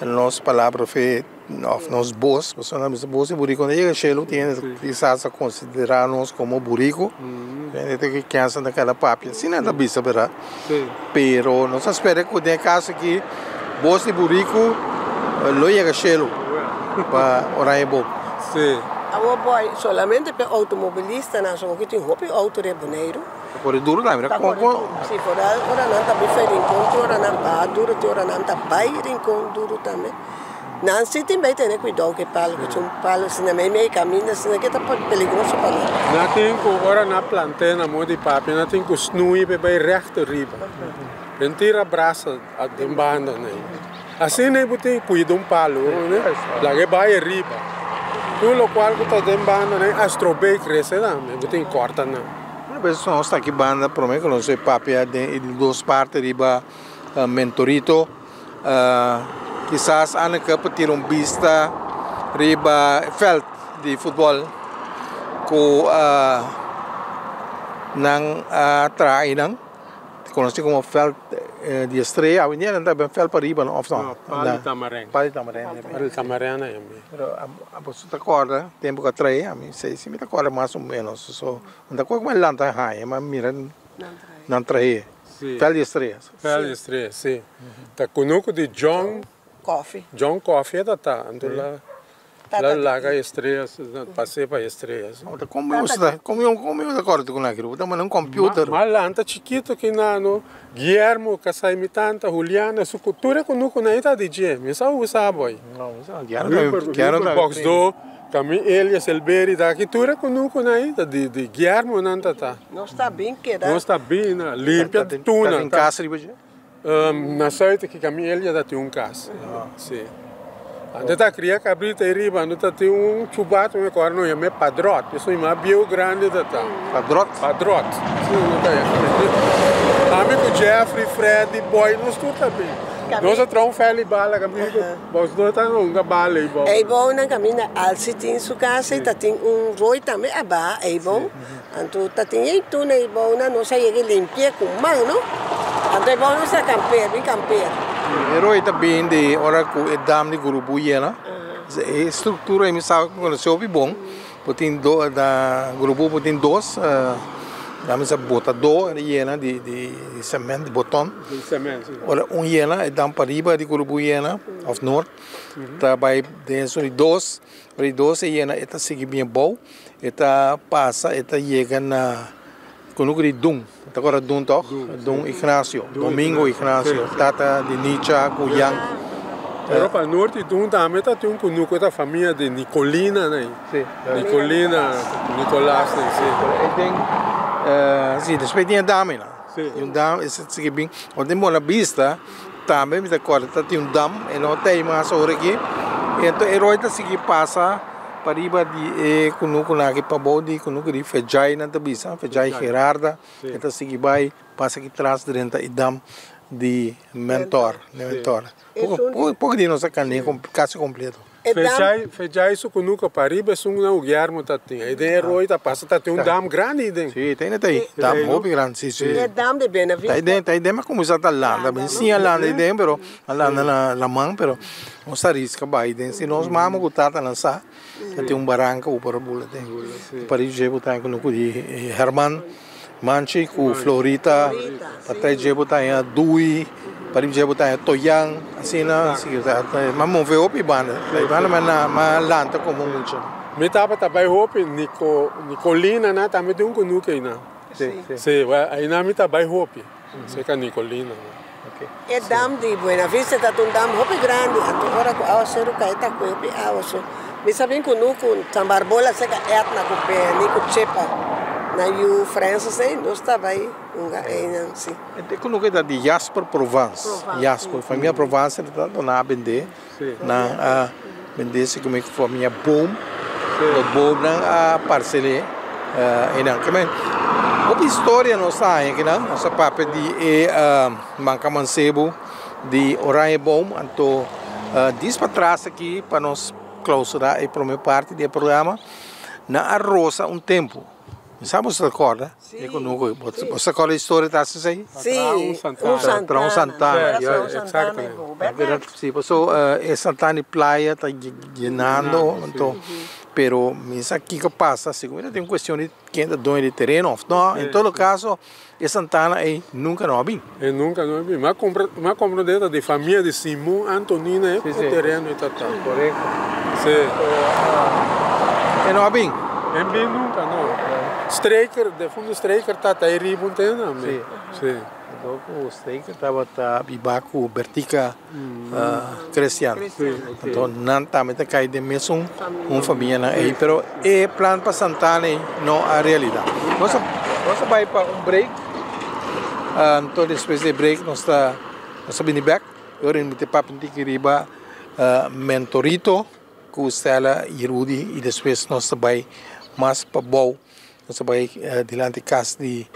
nos palabra fe. Of nos bos, pasobra nan bisa bos di buriku no yega shelu, tin hende kisas a konsiderá nos komo buriku, hende ta ke kensa na kada papia, asina nan ta bisa bèrdat, pero nos a spera ku den e kaso aki bos di buriku lo yega shelu pa Oranje Boom. Awor boy, solamente pa e outomobilistanan, so ku tin hopi outo den Boneiru. Ta kore duru tambe, Ta kore duru, si, foral ora nan ta bifa e Rincon, tin ora nan baha duru, tin ora nan ta bai Rincon duru tambe. Nan si tin bay tene cuidou cu e palo, cu un palo asina mei mei caminda asina ke ta peligroso pa nan. Nan tin cu ora nan plant'e na modo di papia nan tin cu snui p'e bay recht riba. Den tira brasa den banda nan. Asina bo tin cuida un palo, laga e bay riba. Tur locual cu ta den banda nan a strob'e crece tambe, bo tin corta nan. Una bes nos ta aki banda prome cu nos e papia den e di dos parti riba Mentorito. Kisas Anneke por tira un bista riba e veld di futbol ku nan a traha einan, konosí komo veld di Estrella. Awendia nan ta veld pariba no òf no? Palo di Tamarijn. Palo di Tamarijn. Palo di Tamarijn nan yama. Pero boso ta kòrda tempu ku a traha ami si mi ta kòrda mas o ménos. So mi ta kòrda ku mi a lanta haña mi a mira nan traha. Sí. Veld di Estrellas. Veld di Estrellas, sí. Ta kunuku di John. Coffee. John Coffee e ta ta. Anto la la laga Estrellas, pas'é pa Estrellas. Ta komo yo ta komo yo komo yo ta kòrda ku nan bo ta manda un computer. Ma lanta chikito ki nano Guillermo kasai mi tanta Juliana su ku tur e kunuku nan e ta di dje. Mi sa usa boy. No, mi sa Guillermo Guillermo ta box do. Kami Elias Elberi ta aki tur e kunuku nan ei ta di di Guillermo nan ta ta. Nos ta bin keda. Nos ta bin na limpia tuna. Ta tin kas riba dje? Na suit aki kami Elias ta tin un kas. Si. Ante ta kria kabrita ei riba ando ta tin un chubato mi akorda no yam'e Padrot. Esun mas bieu grandi ta ta. Padrot? Padrot. Si no ta yama. Ami ku Jeffrey, Freddy, Boy nos tur ta bin. Nos a traha un feli bala kami ku. Bos no ta nunca bala ei bou. Ei bou nan caminda Alci tin su casa y ta tin un rooi tambe aba ei bou. Anto ta tin ei tuna ei bou nan nos a yega y limpia cu man no. Anto ei bou nos ta campeer bin campeer. E rooi ta bin di ora cu e dam di Gurubu yena. E structura ei mi sa cu conoce hopi bon. Bo tin do na Gurubu bo tin dos dam sa bota do yena di di cement di boton. Di cement si. Ora un yena e dam pariba di Gurubu yena of noord ta bay den esun di dos ora di dos e yena e ta sigui bien abou e ta pasa e ta yega na kunuku di Dun ta acorda Dun toch? Dun Ignacio Domingo Ignacio tata di Nicha ku Jan. Pero pa noord di Dun tambe ta tin un kunuku ta famia di Nicolina nan Si. Nicolina Nicolas nan si. E den si despues tin e dame nan. Si. Un dam e sigui bin ora tin Buena Vista tambe mi ta acorda ta tin un dam e no ta ey mas ora aki enton e rooi ta sigui pasa Pariba di e kunukunan aki pabou di kunuku di Fejai nan ta bisa, Fejai Gerarda, e ta sigui bai pasa aki tras drenta e dam di Mentor, di Mentor. Poko poko di nos a kende kasi kompleto. Fejai, Fejai su kunuku pariba esun nan Guillermo ta tin, ei den e rooi ta pasa ta tin un dam grandi ei den. Si, ta ta ei, dam hopi grandi, si si. E dam di Benavista. Ta ei den, ta ei den mi a kuminsá ta landa, mi siña landa ei den pero a landa na laman pero. Nos ta riska bai den si nos mama ku tatanan sa ta tin un baranka ku por a bula den. Pari dje bo ta ku di Herman Manchi ku Florita patrai dje bo ta haña Dui pari dje bo ta haña Toyan asina m'a move hopi banda banda m'a lanta komo mucha. Mi tabata bai hopi Nicolina nan tambe tin un kunuku einan. Si einan mi ta bai hopi. Cerca Nicolina. E dam di Buena Vista ta un dam hopi grandi, anto ora ku awaseru kai ta kue hopi awa. So mi sa bin ku nu ku San Barbola cerca Etna ku Benny ku Chepa nan yu Francis ei nos ta bai hunga einan si. E kunuku ta di Jasper Provence, Jasper, famia Provence ta dona a bende, nan a bende si ku famia Boom, Boom nan a parcele einan. Hopi historia nos ta haña akinan, nos a papia di e Manka Mansebo di Oranjeboom, anto dis patras aki pa nos clausura e prome parti di e programa, nan a rosa un tempo. Mi sa boso ta kòrda e kunuku. Boso ta kòrda e historia tras esei? Sí, un santana. Tra un santana. Ja, exactamente. Sí, paso e santana di playa ta yenando, anto, pero mi sa kiko pasa, segun mi ta tin un kuestion di ken ta doño di tereno òf no. En todo kaso, e santana ei nunka no a bin. E nunka no a bin. Mi a kumpra, mi a komprondé ta di famia di Simon Antonina e tereno ei ta ta. Korekto. Sí. E no a bin? E bin nunka, no. Streker, defuntu Streker tata ei riba un tena mi. Sí. Sí. Anto ku Streker tabata biba ku Bertica Christian. Anto nan tambe ta kai den mesun un famianan ei. Pero e plan pa Santana ei no a realidat. Nos a nos a bai pa un break. Anto despues di e break nos ta nos ta bini bek. E ora mi ta papia un tiki riba Mentorito ku Stella i Rudy i despues nos ta bai mas pabou. Nos ta bai dilanti kas di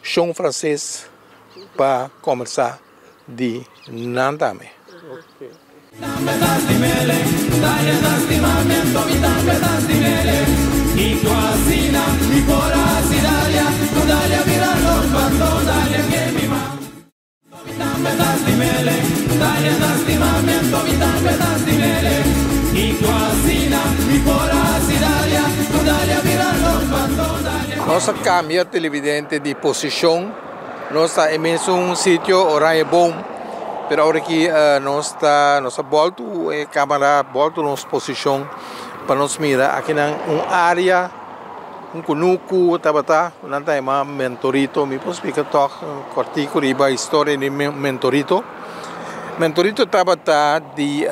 Shon Frances pa kombersá di nan tambe. Nos a cambia televidente di posicion, nos ta e mesun sitio Oranje Boom, pero awor aki nos ta nos a bolto e camara, bolto nos posicion pa nos mira akinan un area. Un kunuku tabata ku nan ta yama Mentorito. Mi por splika tòg kòrtiku riba historia di Mentorito. Mentorito tabata di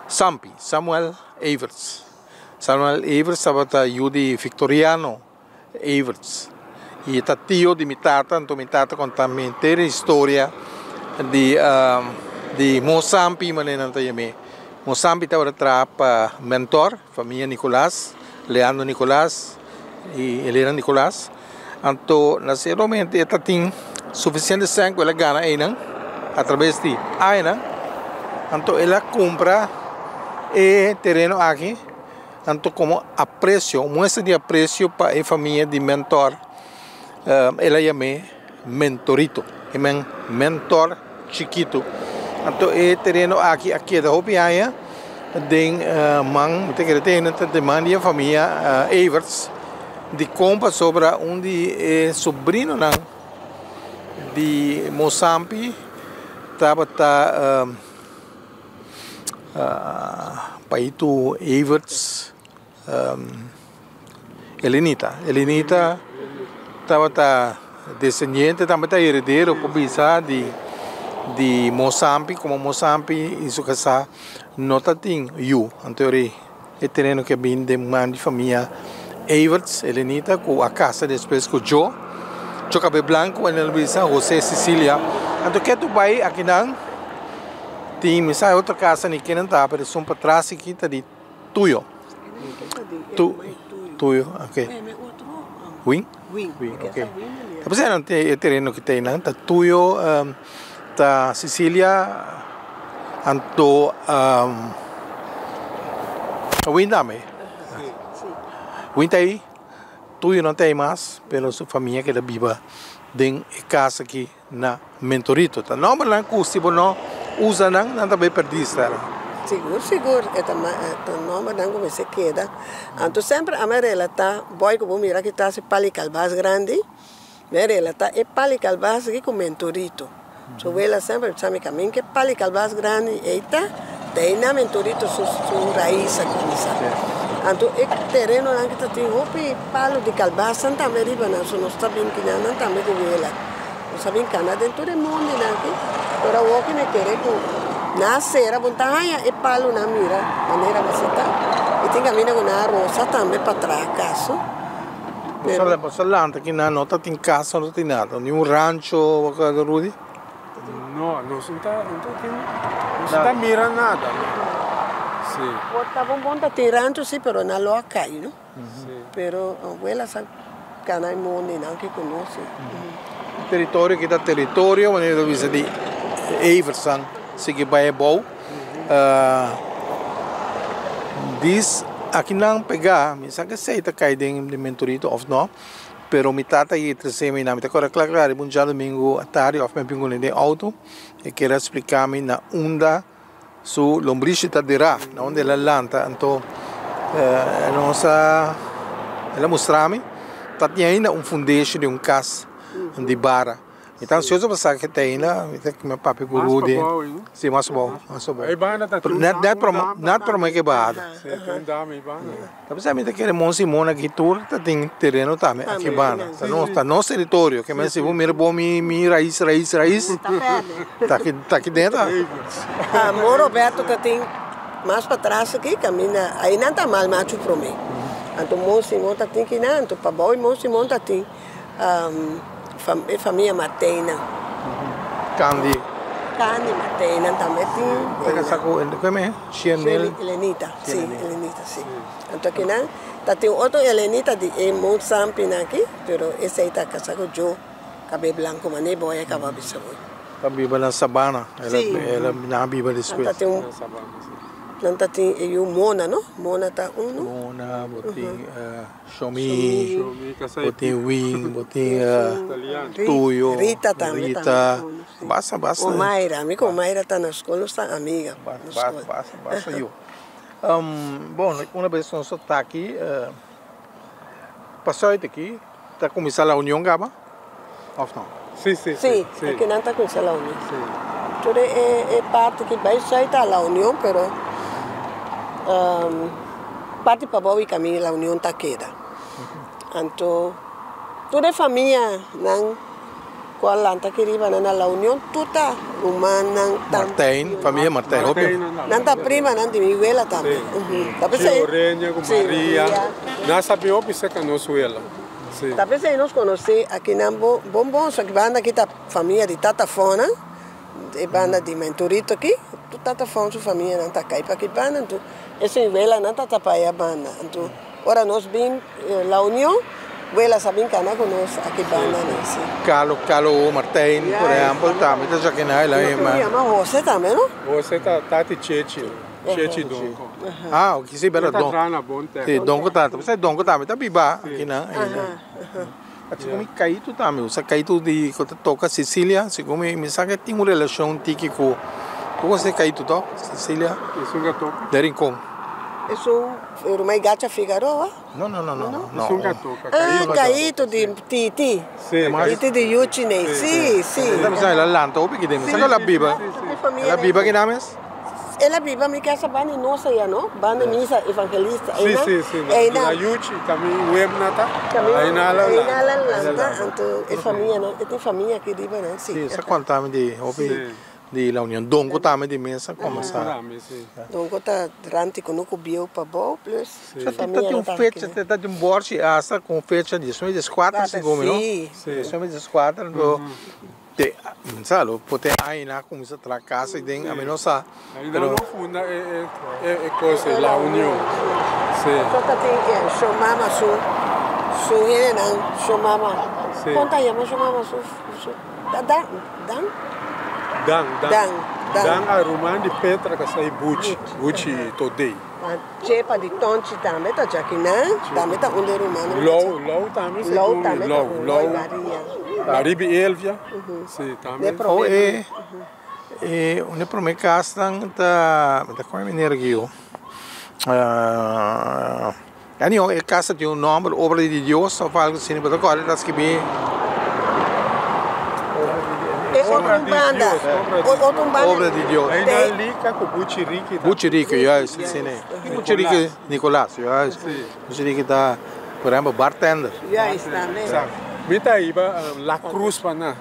Sampi, Samuel Everts. Samuel Everts tabata yu di Victoriano Everts. I e ta tio di mi tata, anto mi tata konta mi henter e historia di di Mosampi manera nan ta yam'é. Mosampi tabata traha pa Mentor, famia Nicolas, Leandro Nicolas i Elena Nicolas. Anto na sierto momento e ta tin sufisiente sèn ku el a gana einan atraves di añanan, anto el a kumpra e tereno aki. Tanto komo apresio, un muestra di apresio pa e famia di Mentor, el a yam'é Mentorito, e men Mentor chikitu. Anto e tereno aki a keda hopi aña den man, mi ta kere tene ta den man di e famia Everts, dikon pasobra un di e sobrinonan di Mosampi tabata. Paitu Everts Elenita. Elenita tabata descendiente tambe ta heredero por bisa di di Mosampi como Mosampi y su casa no ta tin yu. Anto e tereno ke bin den man di famia Everts Elenita ku a kasa despues ku Jo. Jo kabe blanku en el bisa Jose Cecilia. Anto ke tu bai akinan tin mi sa e otro kasa ni kinan ta pero esun patras aki ta di tuyo. Tu tuyo ok. Win? Win ok. Ta p'esei nan tin e tereno ki ta einan ta tuyo ta Cecilia anto Win tambe. Win ta ei tuyo no ta ei mas pero su famia keda biba den e kas aki na Mentorito. Ta nombernan ku si bo no usa nan, nan ta bay perdí Stella. Sigur sigur e ta nombernan ku mester keda. Anto semper ami a relatá boy ku bo mira ki ta hasi pal i kalbas grandi, mi a relatá e pal i kalbas aki ku Mentorito. Su wela semper a bisa mi kamin ku e pal i kalbas grandi ei ta, ta ei na Mentorito su rais a kuminsá. Anto e terenonan ki ta tin hopi palu di kalbasnan tambe riba nan, so nos ta bin kiña nan tambe ku wela. Nos a bin cana den tur e mondinan aki, pero awor ki mi kere cu nan a cera bo ta haya e palonan mira manera mester ta y tin caminda cu nan a rosa tambe pa traha caso. Pero Bo sa lanta aki nan no ta tin casa no ta tin nada, ni un rancho Rudy? No, nos no ta tin, nos no ta mira nada no. Si. Por ta bon bon ta tin rancho si pero nan lo a cay no. Pero abuela sa cana e mondinan ki conoce. Territorio ki ta territorio manera ta bisa di Eversan sigui bai abou. Dis Akinan pegá, mi sa ke esei ta kai den di Mentorito òf no, pero mi tata i trese mi nan. Mi ta kòrda kla kla riba un djadumingu atardi òf mi a bin kuné den outo, e kier a splika mi na unda su lombrishi ta derá, na unda el a lanta. Anto nos a, el a mustra mi, ta tin ainda un fundeshi di un kas di bara. Mi ta ansioso pa sa ke ta ainda, mi ta mi a papia ku Rudy. Si, mas abou, mas abou. Net net prome, net prome ke bahada. Ta bisa mi ta kere Mon Simon aki tur ta tin tereno tambe aki banda. Ta nos, ta nos teritorio. Ke men si bo mira bo mi mi rais rais rais ta aki ta aki den ta. Mon Roberto ta tin mas patras aki kaminda ainan ta mal machu prome. Anto Mon Simon ta tin kinan, anto pabou Mon Simon ta tin. E famia Martijnnan. Candy. Candy Martijnnan tambe tin. Ta kasa ku kome e? Shenel. Elenita, si, Elenita, si. Anto kinan ta tin otro Elenita di e Mount Sampin aki, pero esei ta kasa ku Joe Kabe Blanco mane bo a kaba bisa bo. Ta biba na Sabana, el a nan a biba despues. Nan ta tin un. Nan ta tin e yu Mona no, Mona ta uno. Mona, bo tin. Shomi, bo tin Win, bo tin Tuyo, Rita tambe Rita, basta basta. Omaira, mi ku Omaira ta na skol, nos ta amiga na skol. Basta basta basta yu. Bon, una bes nos ta ta aki, pasó aki ta kuminsá La Union kaba òf no? Si, si, si. Si, aki nan ta kuminsá La Union. Tur e parti ki bai sùit ta La Union, pero. Parti pabou i kaminda La Union ta keda. Anto tur e famianan ku a lanta aki riba nan na La Union tur ta rumannan. Martijn, famia Martijn hopi. Nan ta primanan di mi wela tambe. Ta p'esei. Tio Renia ku Maria. Nan sa bin hopi serka nos wela. Ta p'esei nos konosé akinan bon bon. So aki banda aki ta famia di Tata Fona. E banda di Mentorito aki, tur tata Fon su famianan ta kai pa ki banda, anto e sin welanan ta tapa e banda. Anto ora nos bin La Union, wela sa bin kana ku nos aki bandanan si. Carlo, Carlo Martijn, por ehempel, tambe ta djakiná el a e man. Nos yama Jose tambe, no? Jose ta tati Chechi, Chechi Donko. Ah, oke, si, berdad. E ta traha na Bon Tempo. Si, Donko ta, ta Donko tambe ta biba akinan ainda. Segun mi Kaitu tambe usa Kaitu di ku ta toka Sicilia segun mi mi sa ke tin un relashon tiki ku ku kono se Kaitu to Sicilia Esun ka toka de Rincon. Esun Rumai Gacha Figaroa? No no no no no. Esun ka toka Ah Kaitu di Titi Titi di Yuchiney si si. Mi ta bisa el a lanta hopi kiden mi sa ku el a biba el a biba kina mes? El a biba mi casa banda di nos aya no, banda misa evangelista eynan. Si, si, si. Eynan. Na Yuchi tambe Webna ta. Eynan a lanta. Eynan a lanta, anto e famianan, e tin famia aki riba nan, si. Si, sa conta mi di hopi di La Union. Donko tambe di mesa comenzá. Donko tambe, si. Donko ta ranti cu no cu bieu pa bou, plus su famia nan ta aki. Ta tin un borchi hasta cu un fecha di 2014, segun mi, no? Si. 2014, anto. Te sa lo por te aña cuminsa traha casa y den ami no sa. Ainda no funda e e cosa la union. Si. So ta tin e su mama su su hendenan su mama. Si. Con ta yama su mama su su Dan Dan? Dan Dan. Dan Dan a ruman di Petra ka sai Buchi Buchi Todey. Chepa di Tonchi tambe ta djakinan, tambe ta un de rumannan. Lou, Lou tambe se Lou tambe ta Lou, un, Lou, Lou Maria. Aribi Elvia, si tambe. Oh e e un e prome kasnan ta mi ta kome meneer Gio anyhow e kas ta tin un nomber obra di Dios of algo asina bo ta kòrda ta skibi. E otro un banda, otro un banda. Obra di Dios. Ainda Lika ku Buchi Riki ta. Buchi Riki, juist, si ne. Buchi Riki, Nicolas, juist. Buchi Riki ta, por ehempel, bartender. Juist, tambe. Mi ta iba La Cruz pa nan,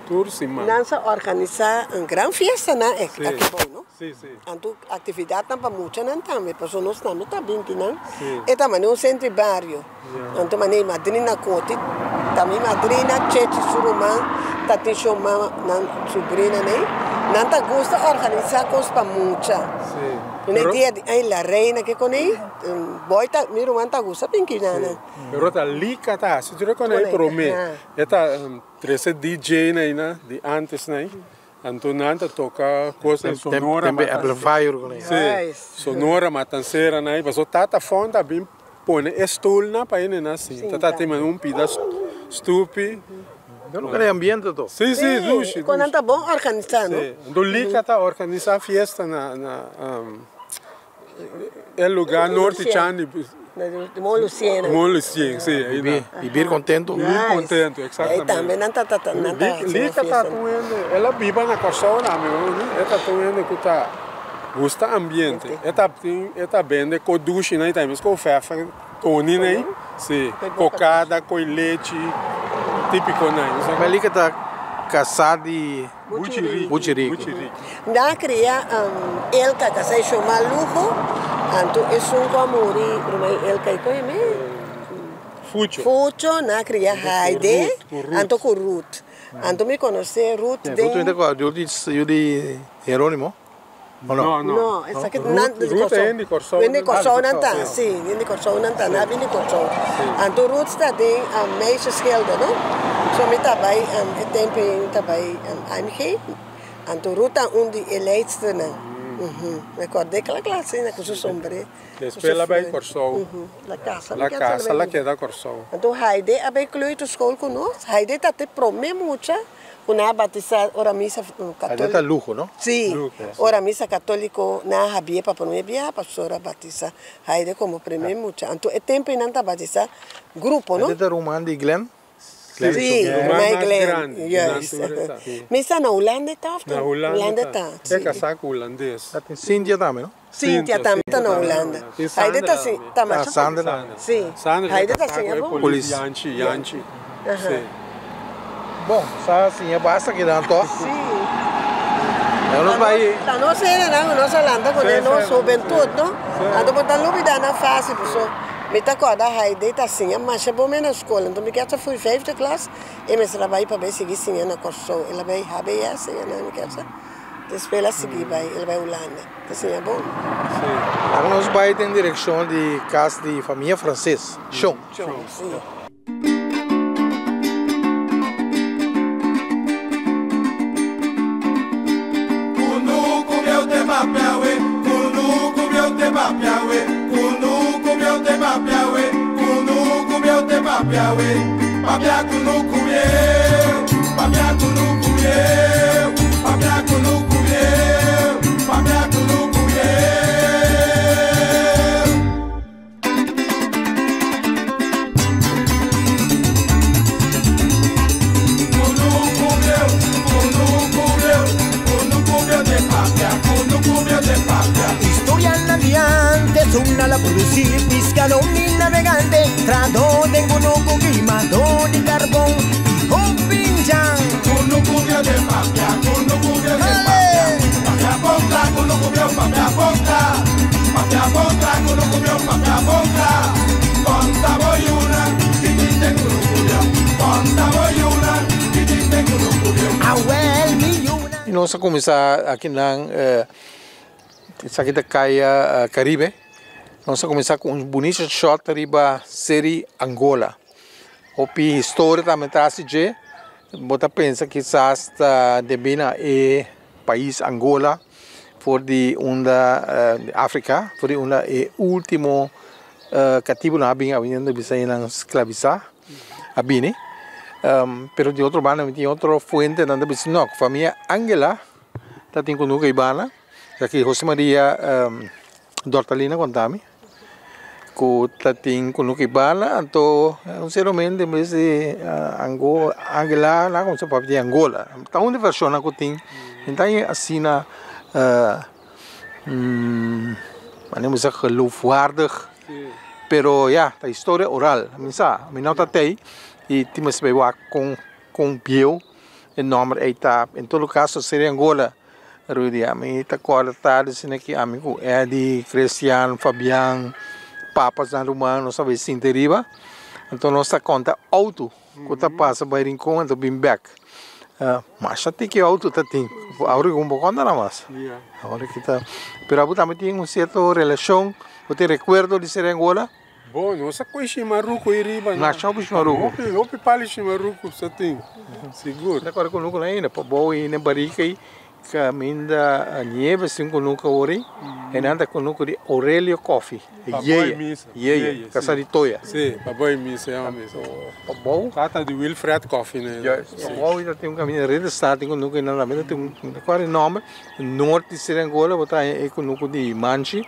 tur siman. Nan sa organisa un gran fiesta nan aki bou, no? Si, si. Anto actividadnan pa muchanan tambe, pasobra nos tambe ta binti nan. E ta manera un centro di bario. Anto manera madrina Coti, ta mi madrina, Chechi su ruman, ta tin su mama, nan subrina nei. Nan ta gusta organisa cos pa mucha. Si. Un dia di ay la reina ke con ei, boy ta, mi ruman ta gusta pinki nan. Pero ta Lika ta hasi tur e con ei prome. E ta trece DJ nei na, di antes nei. Anto nan ta toca cos den Sonora. Tembe amplifier con ei. Sí, Sonora Matancera nan ei. Paso Tata Fon ta bin pone e stoelnan pa hende nan sinta. Ta tin un pida stupi. Nan lo crea ambiente to. Sí, sí, dushi. Con nan ta bon organisa, no? Sí. Anto Lika ta organisa fiesta na E lugar norte chan di. Mont Lucien. Mont Lucien, si. Bibir contento. Bibir contento, exactamente. Ei tambe nan ta ta nan ta haci una fiesta. Lika ta un hende, el a biba na Kòrsou tambe, e ta un hende ku ta gusta ambiente. E ta tin, e ta bende ko dushi nan tambe, ko fefa toni nan, si, kokada, koi lechi, tipiko nan. Ma Lika ta kasá di. Buchiriki. Buchiriki. Nan a kria Elka ka sa e shoma luho, anto esun ku a muri ruman Elka i kon e? Fucho. Fucho, nan a kria Haide, anto ku Ruth. Anto mi konosé Ruth den. Ruth ta kua? Yu di Heronimo? O no? No, no. No, esaki nan di Ruth Kòrsou. e di Kòrsou. Di Kòrsou nan ta, si, di Kòrsou nan ta, nan a bini di Kòrsou. Anto Ruth ta den Meisjesgilde, no? So mi ta bai e tempu ei mi ta bai AMG, anto Ruth ta un di e leidsternan. Mi kòrd'é kla kla asina ku su sombré. Despues el a bai Kòrsou. La kasa, La kasa la keda Kòrsou. Anto Haide a bai kleuterschool ku nos. Haide ta te promé mucha. Ku nan a batisá ora misa katóliko. Aja ta luho, no? Sí, ora misa katóliko nan a habié pa promé biaha, pastor a batisá Haide komo promé mucha. Anto e tempu ei nan ta batisá grupo, no? Haide ta ruman di Glenn? Sí, ruman di Glenn, juist. Misa na Hulanda e ta òf Na Hulanda ta. E kasá ku hulandes. Ta tin Cynthia tambe, no? Cynthia tambe ta na Hulanda. Haide ta si, ta masha. Sandra tambe. Si. Sandra Haide ta ta kasá siña ku e bon. polis Yanchi, Yanchi. Si. Bon, sa siña basta kinan tòg. Si. Ya nos bai. Ta nos hendenan ku nos a lanta kuné nos hubentut, no? Anto bo ta lubidá nan fásil, paso mi ta kòrda Haide ta siña masha bon me na skol. Anto mi kier sa fui vijfde klas e mester a bai pa bai sigui siña na Kòrsou. El a bai HBS, e mi kier sa. Despues el a sigui bai, el a bai Hulanda. Ta siña bon. Ahora nos bai den direkshon di kas di famia Franses, Shon. Shon, si. Kunuku meu te papiawe, kunuku meu te papiawe, kunuku meu te papiawe, kunuku meu te papiawe, papia kunuku meu, papia kunuku meu, papia kunuku meu, papia kunuku meu. Kunuku meu, kunuku meu, kunuku meu te papia, kunuku meu te papia. Historianan di antes un a la produsí piskadó ni navegante, trahadó den kunuku, kimadó di karbon i hopi jan. Kunuku meu te papia, kunuku meu te papia. Papia bon kla, kunuku meu papia bon kla. Papia bon kla, kunuku meu papia bon kla. Konta bo yunan ki tin den kunuku meu. Konta bo yunan ki tin den kunuku meu. Awel mi yunan. I nos a kuminsá akinan esaki ta Kaya Caribe. Nos a kuminsá ku un bunita shot riba Seri Angola. Hopi historia tambe tras di dje. Bo ta pensa kisas ta debí na e pais Angola for di unda di Afrika, for di unda e ultimo katibunan a bin a bini bisa nan sklabisá a bini. Pero di otro banda mi tin otro fuentenan ta bisa no, famia Angela ta tin ku nuka i bana. Esaki Jose Maria Dortalina konta mi ku ta tin kunuku i bala anto sinceramente en bes di Angola Angela nan a kuminsá papia di Angola ta un di vershonnan ku tin mi ta asina manera mi bisa geloofwaardig pero ya ta historia oral mi sa mi no ta tei i tin mester bai wak kon kon bieu e nòmber ei ta en todo kaso seria Angola. Rudy, ami ta kòrda tardi asina ki ami ku Eddy, Christian, Fabian, papas nan ruman nos a bai sinta riba. Anto nos ta konta outo ku ta pasa bai Rincon anto bin bèk. Masha tiki outo ta tin. Awor ku bo konta nan mas. Awor ki ta, pero abo tambe tin un sierto relashon, bo tin rekuerdo di Serengola? Bon, nos a koe shimaruku ei riba. Masha hopi shimaruku. Hopi, hopi pali shimaruku sa tin, sigur. Ta kòrda kunuku nan ainda, pabou ei na barika ei kaminda Nieves tin kunuku awor ei, e nan ta kunuku di Aurelio Coffee. Pabou e misa. Yeye, kasa di Toya. Si, pabou e misa, yama misa. Pabou. Tata di Wilfred Coffee nan. Juist, pabou ei ta tin un kaminda Ridderstraat tin kunuku ei nan tambe ta tin un, ta kòrda e nòmber, nort di Serangola bo ta haña e kunuku di Manchi.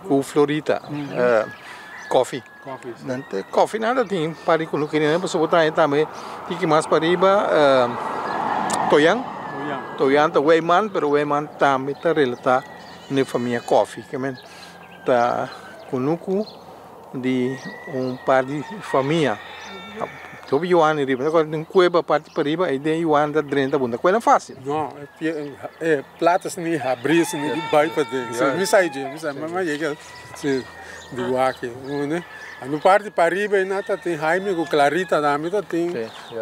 Ku Florita kofi. Nan te kofi nan ta tin par di kunuku nan pasobra bo ta haña tambe tiki mas pariba Toyan. Toyan ta Weyman pero Weyman tambe ta relata na e famia kofi ke men ta kunuku di un par di famia. Hopi yuan riba ta kòrda tin kueba parti pariba ei den yuan ta drenta bo no ta kuela fásil. No e platas ni habri si ni bai paden si mi sai dje mi sai mama yega si di wak no parti pariba ei ta tin Jaime ku Clarita tambe ta tin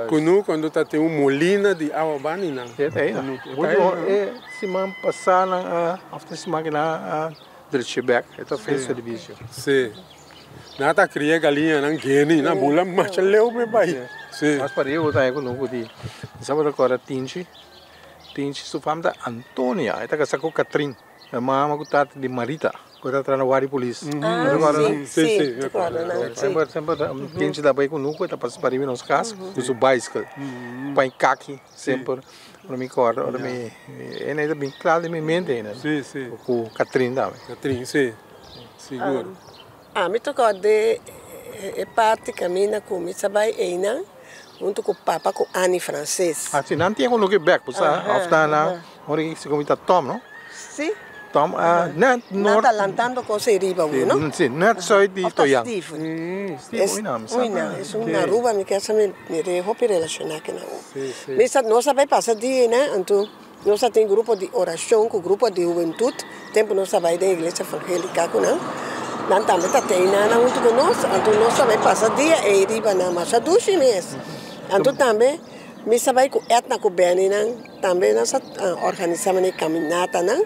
kunu kuando ta tin un molina di awa bani nan. E siman pasa nan a of e siman aki nan a drecha bek e ta fin servisio. Si. Nan ta cria galiñanan geni, nan bula masha leu pe bai. Si. Mas pariba bo ta haña ku no ku di. Mi sa bo ta kòrda Tinchi. Tinchi su fam ta Antonia, e ta kasá ku Katrin, e mama ku tata di Marita, ku ta traha na Wari Polis. Ah, si, si, mi ta kòrda nan, si. Semper, semper Tinchi ta bai ku nuku, e ta pasa pariba nos kas ku su baisikèl. Paña kaki, semper. Ora mi kòrda, ora mi, e ta bin kla den mi mente ainda. Si, si. Ku Katrin tambe. Katrin, si. Sigur. Ami ta kòrda e parti kaminda ku mi sa bai einan huntu ku papa ku Annie Frances. Ah si, nan tin ku loke bèk bo sa òf ta na ora ki si ta Tom no? Si. Tom a nèt nort. Nan ta lantando kos ei riba bo no? Si, nèt sùit di Toyan. Òf ta Steven. Steven, ui nan mi sa. Ui nan, esun na Aruba mi kier sa mi re hopi relashoná ku nan. Mi sa nos a bai pasa dia einan anto. Nos a tin grupo di orashon ku grupo di hubentut tempu nos a bai den iglesia evangelika ku nan. Nan tambe ta tei nan huntu ku nos, anto nos ta bai pasa dia ei riba nan masha dushi mes. Anto tambe mi sa bai ku Edna ku Benny nan tambe nos a organisa manera kaminatanan.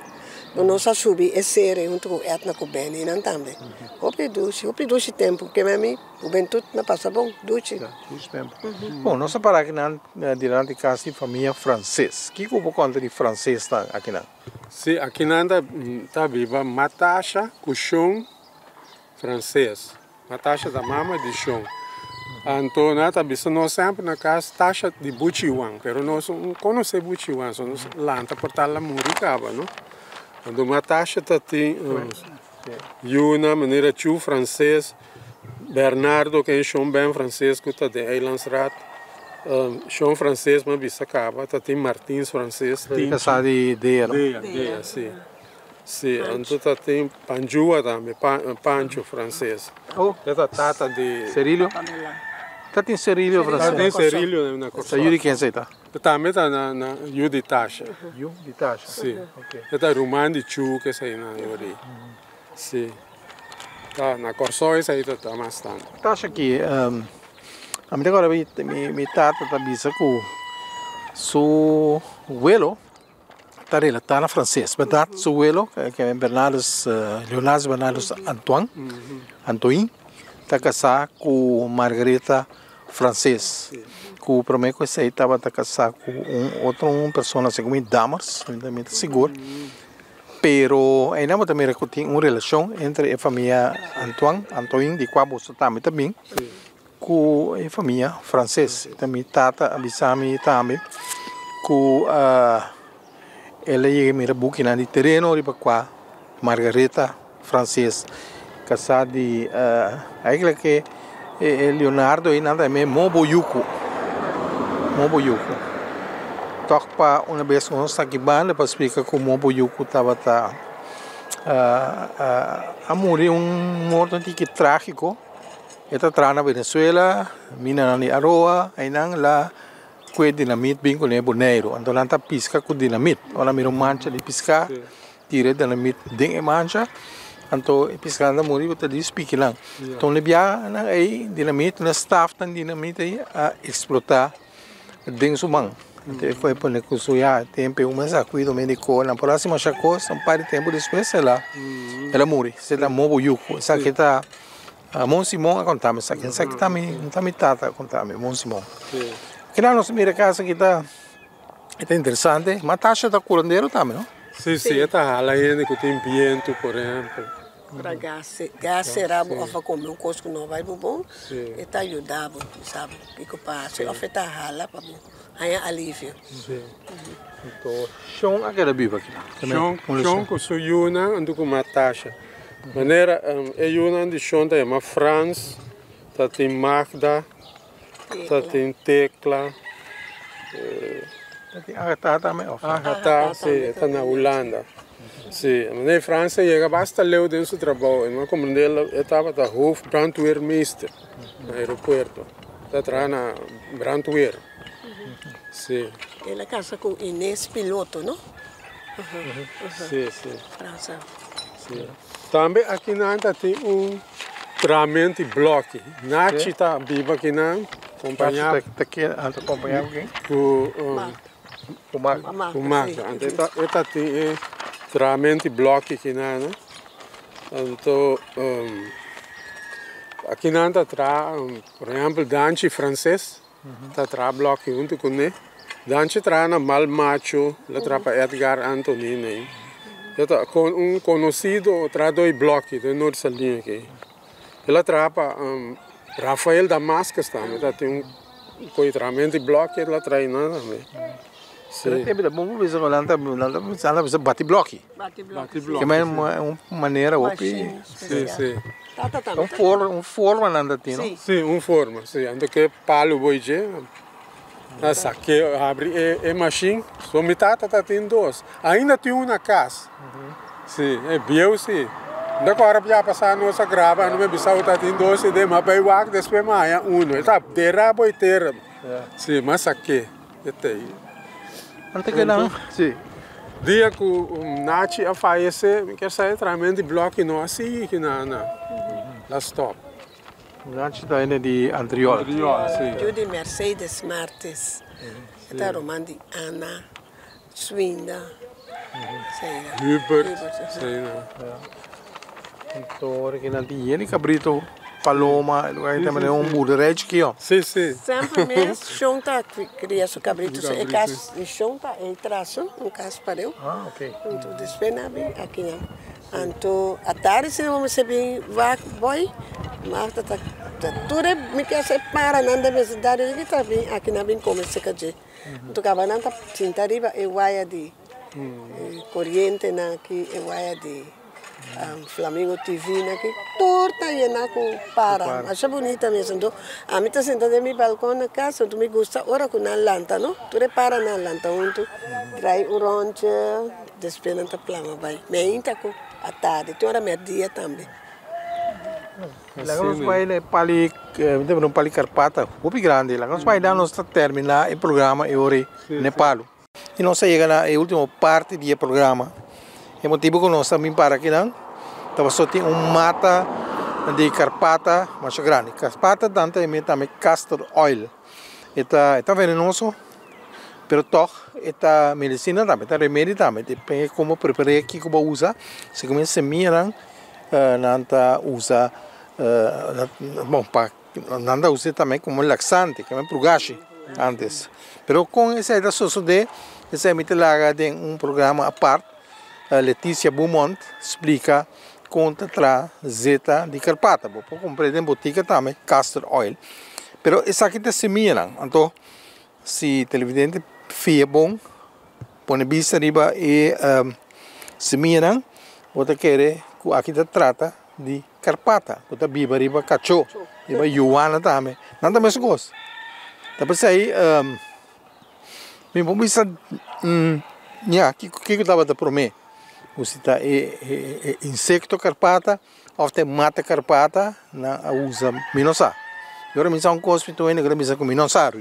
Nos a subi e sere huntu ku Edna ku Benny nan tambe. Hopi dushi, hopi dushi tempu ke mi hubentut mi a pasa bon, dushi. Dushi tempu. Bon, nos a para akinan dilanti kas di famia Frances. Kiko bo konta di Francesnan akinan? Si, akinan ta ta biba Matasha ku Shon Frances. Matasha ta mama di Shon. Anto nan ta bisa nos semper na kas Tasha di Buchi Wan, pero nos no konosé Buchi Wan, so nos lanta por tal a muri kaba, no. Anto Matasha ta tin yu na manera Chu Frances, Bernardo ken Shon Ben Frances ku ta den Eilandsraad, Shon Frances mi a bisa kaba, ta tin Martins Frances, tin. Kasá di Dea, no? Dea, Dea, si. Si, anto ta tin Panjua tambe, Pancho Frances. Oh. E ta tata di. Cerilio? Ta tin Cerilio Frances? Ta tin Cerilio na Kòrsou. Ta yu di ken esei ta? Tambe ta na yu di Tasha. Yu di Tasha? Si. E ta ruman di Chu ku esei nan yu di. Si. Ta na Kòrsou esei ta ta mas tantu. Tasha aki, ami ta kòrda mi tata ta bisa ku su welo ta relatá na franses, bèrdat? Su welo, ke Bernardus, Leonardus Bernardus Antoine, Antoin, ta kasá ku Margareta Franses, ku promé ku esei tabata kasá ku un otro un persona segun mi Dammers, mi ta sigur, pero einan bo ta mira ku tin un relashon entre e famia Antoine, Antoin, di kua boso tambe ta bin, Ku e famia franses. Ta mi tata a bisa mi tambe ku el a yega mira bukinan di tereno riba kua Margareta franses kasá di eigenlijk e Leonardo ei nan ta yam'é Mobo Yuku, Mobo Yuku. Tòg pa una bes nos ta aki banda pa splika ku Mobo Yuku tabata a muri un morto un tiki trágiko. E ta traha na Venezuela, minanan di Aroa, einan la kue dinamit bin kuné Boneiru. Anto nan ta piska ku dinamit. Ora nan mira un mancha di piska, tira e dinamit den e mancha, anto e piskanan ta muri, bo ta di spiki nan. Anto un bia nan ei dinamit, nan stafnan dinamit ei a eksplotá den su man. Anto e koe pone ku su ya tempu e kuminsá kuido mediko, nan por hasi masha kos, un par di tempu despues el a muri. Esei ta mobo yuku. Esaki ta. Mon Simon a konta mi esaki. Esaki ta mi, ta mi tata a konta mi, Mon Simon. Kina nos mira kas aki ta, e ta interesante. Ma Tasha ta kurandero tambe, no? Si, si, e ta hala hende ku tin bientu, por ehèmpel. Ora gas, gas sera bo òf a kome un kos ku no bai bo bon, e ta yuda bo, sa bo kiko pasa òf e ta hala pa bo haña alivio. Si. Anto Shon a keda biba aki? Shon, Shon ku su yunan anto ku Matasha. Manera e yunan di Shon ta yama Frans, ta tin Magda, ta tin Tecla. Ta tin Agatha tambe of? Agatha, si, e ta na Hulanda. Si, manera Frans a yega basta leu den su trabou. E no a komprende e tabata hoofdbrandweermeester na aeropuerto. Ta traha na brandweer. Si. El a kasa ku Inés Piloto, no? Si, si. Frans a. Si. Tambe akinan ta tin un tramenti bloki. Nachi ta biba akinan, kompañá. Nachi ta keda, ta kompañá ku ken? Ku. Ku Magda. Ku Magda. Anto e ta tin e tramenti bloki akinan, no? Anto akinan ta traha, por ehèmpel, danchi franses. Ta traha blòki huntu kuné. Danchi traha na Mal Macho, el a traha pa Edgar Anthony nei. E ta un konosido trahadó di blòki den Noord Saliña aki. El a traha pa Rafael Damascus tambe, ta tin un koe trahamentu di blòki el a traha einan tambe. Sí. Pero tempo ta bon pa bisa ku nan ta nan ta nan ta bisa bati blòki. Bati blòki, sí. Ke un manera hopi. Sí, sí. Tata tambe. Un forma, un forma nan ta tin, no? Sí, un forma, sí. Anto ke palu bo dje, ta sake, habri e e mashin. So mi tata ta tin dos. Ainda tin un na kas. Sí, e bieu sí. Nta ku ora bia pasá nos a graba, anu mi bisa bo ta tin dos i den, mi a bai wak despues mi a haña uno. E ta dera bo i tera. Sí, mi a sake. E ta ei. Anto ke nan? Sí. Dia ku Nachi a fayesé, mi kier sa e trahamentu di blòki no a sigui kina na. La stòp. Nachi ta hende di Antriol. Antriol, sí. Yu di Mercedes Martes. E ta ruman di Ana, Swinda, Seina. Hubert, Seina. Anto ora ki nan tin yen di kabrito, paloma, e lugar ki ta manera un boerderij chikio. Sí, sí. Semper mes Shon ta kria su kabrito. E kas di Shon ta ei tras, un kas pareu. Ah, ok. Anto despues nan a bin akinan. Anto atardi si nan mester bin wak boi, Marta ta tur e mi kier sa e paranan den besindario ki ta bin akinan bin kome seka dje. Anto kaba nan ta sinta riba e waya di korientenan aki, e waya di Flamingo TV nan aki, tur ta yena ku para. Masha bunita mes. Anto ami ta sinta den mi balkon na kas, anto mi gusta ora ku nan lanta no, tur e paranan lanta huntu, drai un ròntje, despues nan ta plama bai. Mi ainda ku atardi, tin ora mèrdia tambe. Laga nos bai na e pali, mi ta mira un pali karpata hopi grandi. Laga nos bai nan nos ta terminá e programa e ora ei na e palu. I nos a yega na e último parti di e programa. E motibu ku nos a bin para akinan ta pasobra tin un mata di karpata masha grandi. Karpata nan ta yam'é tambe castor oil. E ta e ta venenoso pero tòg e ta medisina tambe, e ta remedi tambe. Depende komo prepar'é, kiko bo a usa. Segun e semianan nan ta usa bon pa nan ta usa tambe komo laksante, komo prugashi antes. Pero kon esei ta sosodé, esei mi ta laga den un programa apart. Leticia Beaumont splika kon ta traha zeta di karpata. Bo por kumpr'é den botika tambe, castor oil. Pero esaki ta semianan. Anto si televidente fia bon, pone bista riba e semianan, bo ta kere ku aki ta trata di karpata ku ta biba riba kachó, riba yuana tambe. Nan ta mesun kos. Ta p'esei mi por bisa ya kiko kiko tabata promé, ku si ta e insekto karpata òf ta e mata karpata nan a usa, mi no sa. I ora mi sa un kos mi tur hende ku ta bisa ku mi no sa,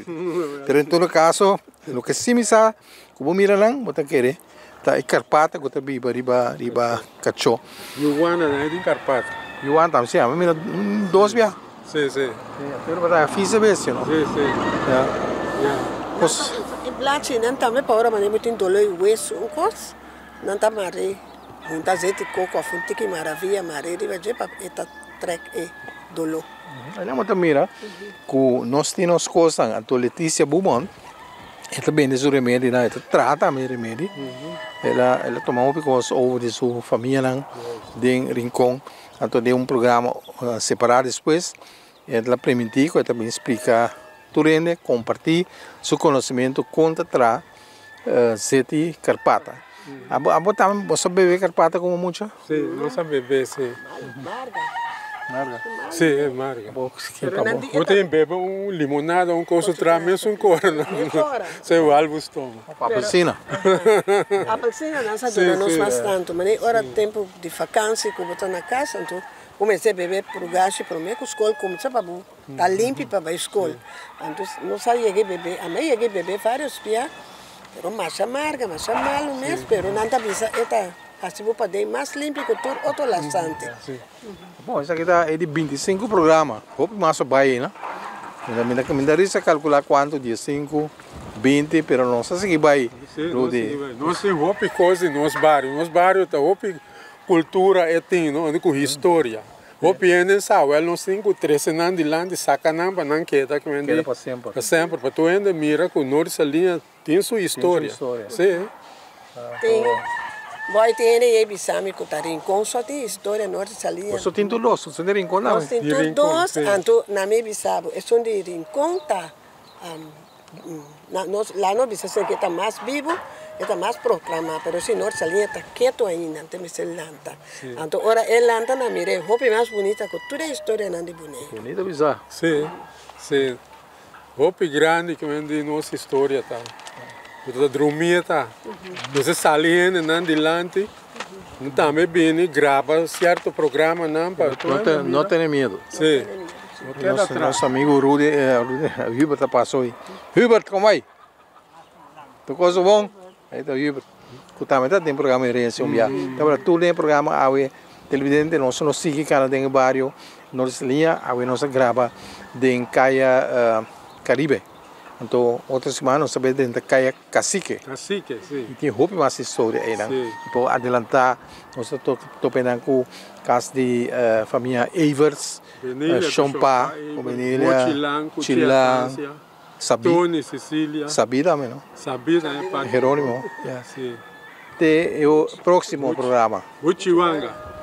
pero en todo kaso loke si mi sa ku bo mira nan bo ta kere ta e karpata ku ta biba riba riba kachó. Yuwana nan e tin karpata. Yuwana tambe si, ami mira dos bia. Si, si. Pero pa ta fisa bestia no. Si, si. Ya. Ya. Kos. E blachi nan tambe pa ora manera bo tin doló di wesu un kos, nan ta mare hunta azeti koko òf un tiki maravia mare riba dje pa e ta trèk e. doló. Ainda bo ta mira ku nos tin nos kosnan. Anto Leticia Bumon e ta bende su remedinan, e ta traha tambe e remedi. El a el a tuma hopi kos over di su famianan den Rincon. Anto den un programa separá despues e ta primintí ku e ta bin splika tur hende, kompartí su konosementu kon ta traha zeti karpata. Abo abo tambe bo sa bebe karpata komo mucha? Si, nos a bebe si. Marga. Marga. Si, e marga. Bo Bo tin bebe un limonada, un cosa traha mesun cora no. Se wal bo stoma. Apelsina. Apelsina nan sa duna nos mas tanto. Mane ora tempo di vakansi ku bo ta na kas anto bo mester bebe prugashi prome ku skol kumsa pa bo ta limpi pa bai skol. Anto nos a yega e bebe, ami a yega e bebe varios bia pero masha marga, masha malu mes pero nan ta bisa e ta hasi bo paden mas limpi ku tur otro lasante. Bon, esaki ta e di 25 programa. Hopi mas a bai ei, no? Mi ta mi ta risa kalkulá kuantu, 15, 20, pero nos a sigui bai. Sí, nos sigui bai. Nos tin hopi kos di nos bario. Nos bario ta hopi kultura e tin, no? Ku historia. Hopi hende sa, wèl nos tin ku trese nan dilanti, saka nan pa nan keda ku Keda pa semper. Pa semper, pa tur hende mira ku Noord Saliña Tin su historia. Sí. Tin. Boy tin hende yei bisa mi ku ta Rincon so tin historia Norte Saliña. Boso tin tur dos, boso tin Rincon tambe. Nos tin tur dos, anto na mi bisa bo esun di Rincon ta nos la no bisa esei ke ta mas bibu, e ta mas proklama, pero si Norte Saliña ta ketu ainda anto mester lanta. Anto ora e lanta na mir'é hopi mas bunita ku tur e historianan di Boneiru. Bunita bisa. Sí, sí. Hopi grandi ke men di nos historia ta. Bo ta drumia ta. Nos a sali hendenan dilanti. No tambe bini graba cierto programanan pa No te, no tene miedo. Sí. No keda Nos, atras. nos amigo Rudy, eh, Rudy, Hubert a pasa hoy. Hubert, como bai? Tu cosa bon? Ahí ta Hubert. Ku tambe ta den programa Herencia un bia. Tabata tur den e programa awe televidente nos no sigui kana den e bario Norte Saliña awe nos a graba den Kaya Caribe. Anto otro semana nos ta bay drenta Kaya Cacique. Cacique, si. Y tin hopi mas historia einan. Si. Por adelanta nos ta topa einan ku kas di famia Everts, Shompa, Benelia, Chilan. Sabí. Tony Cecilia. Sabí tambe no? Sabí tambe parti. Jerónimo, ya. Sí. Te e próximo programa. Buchiwanga.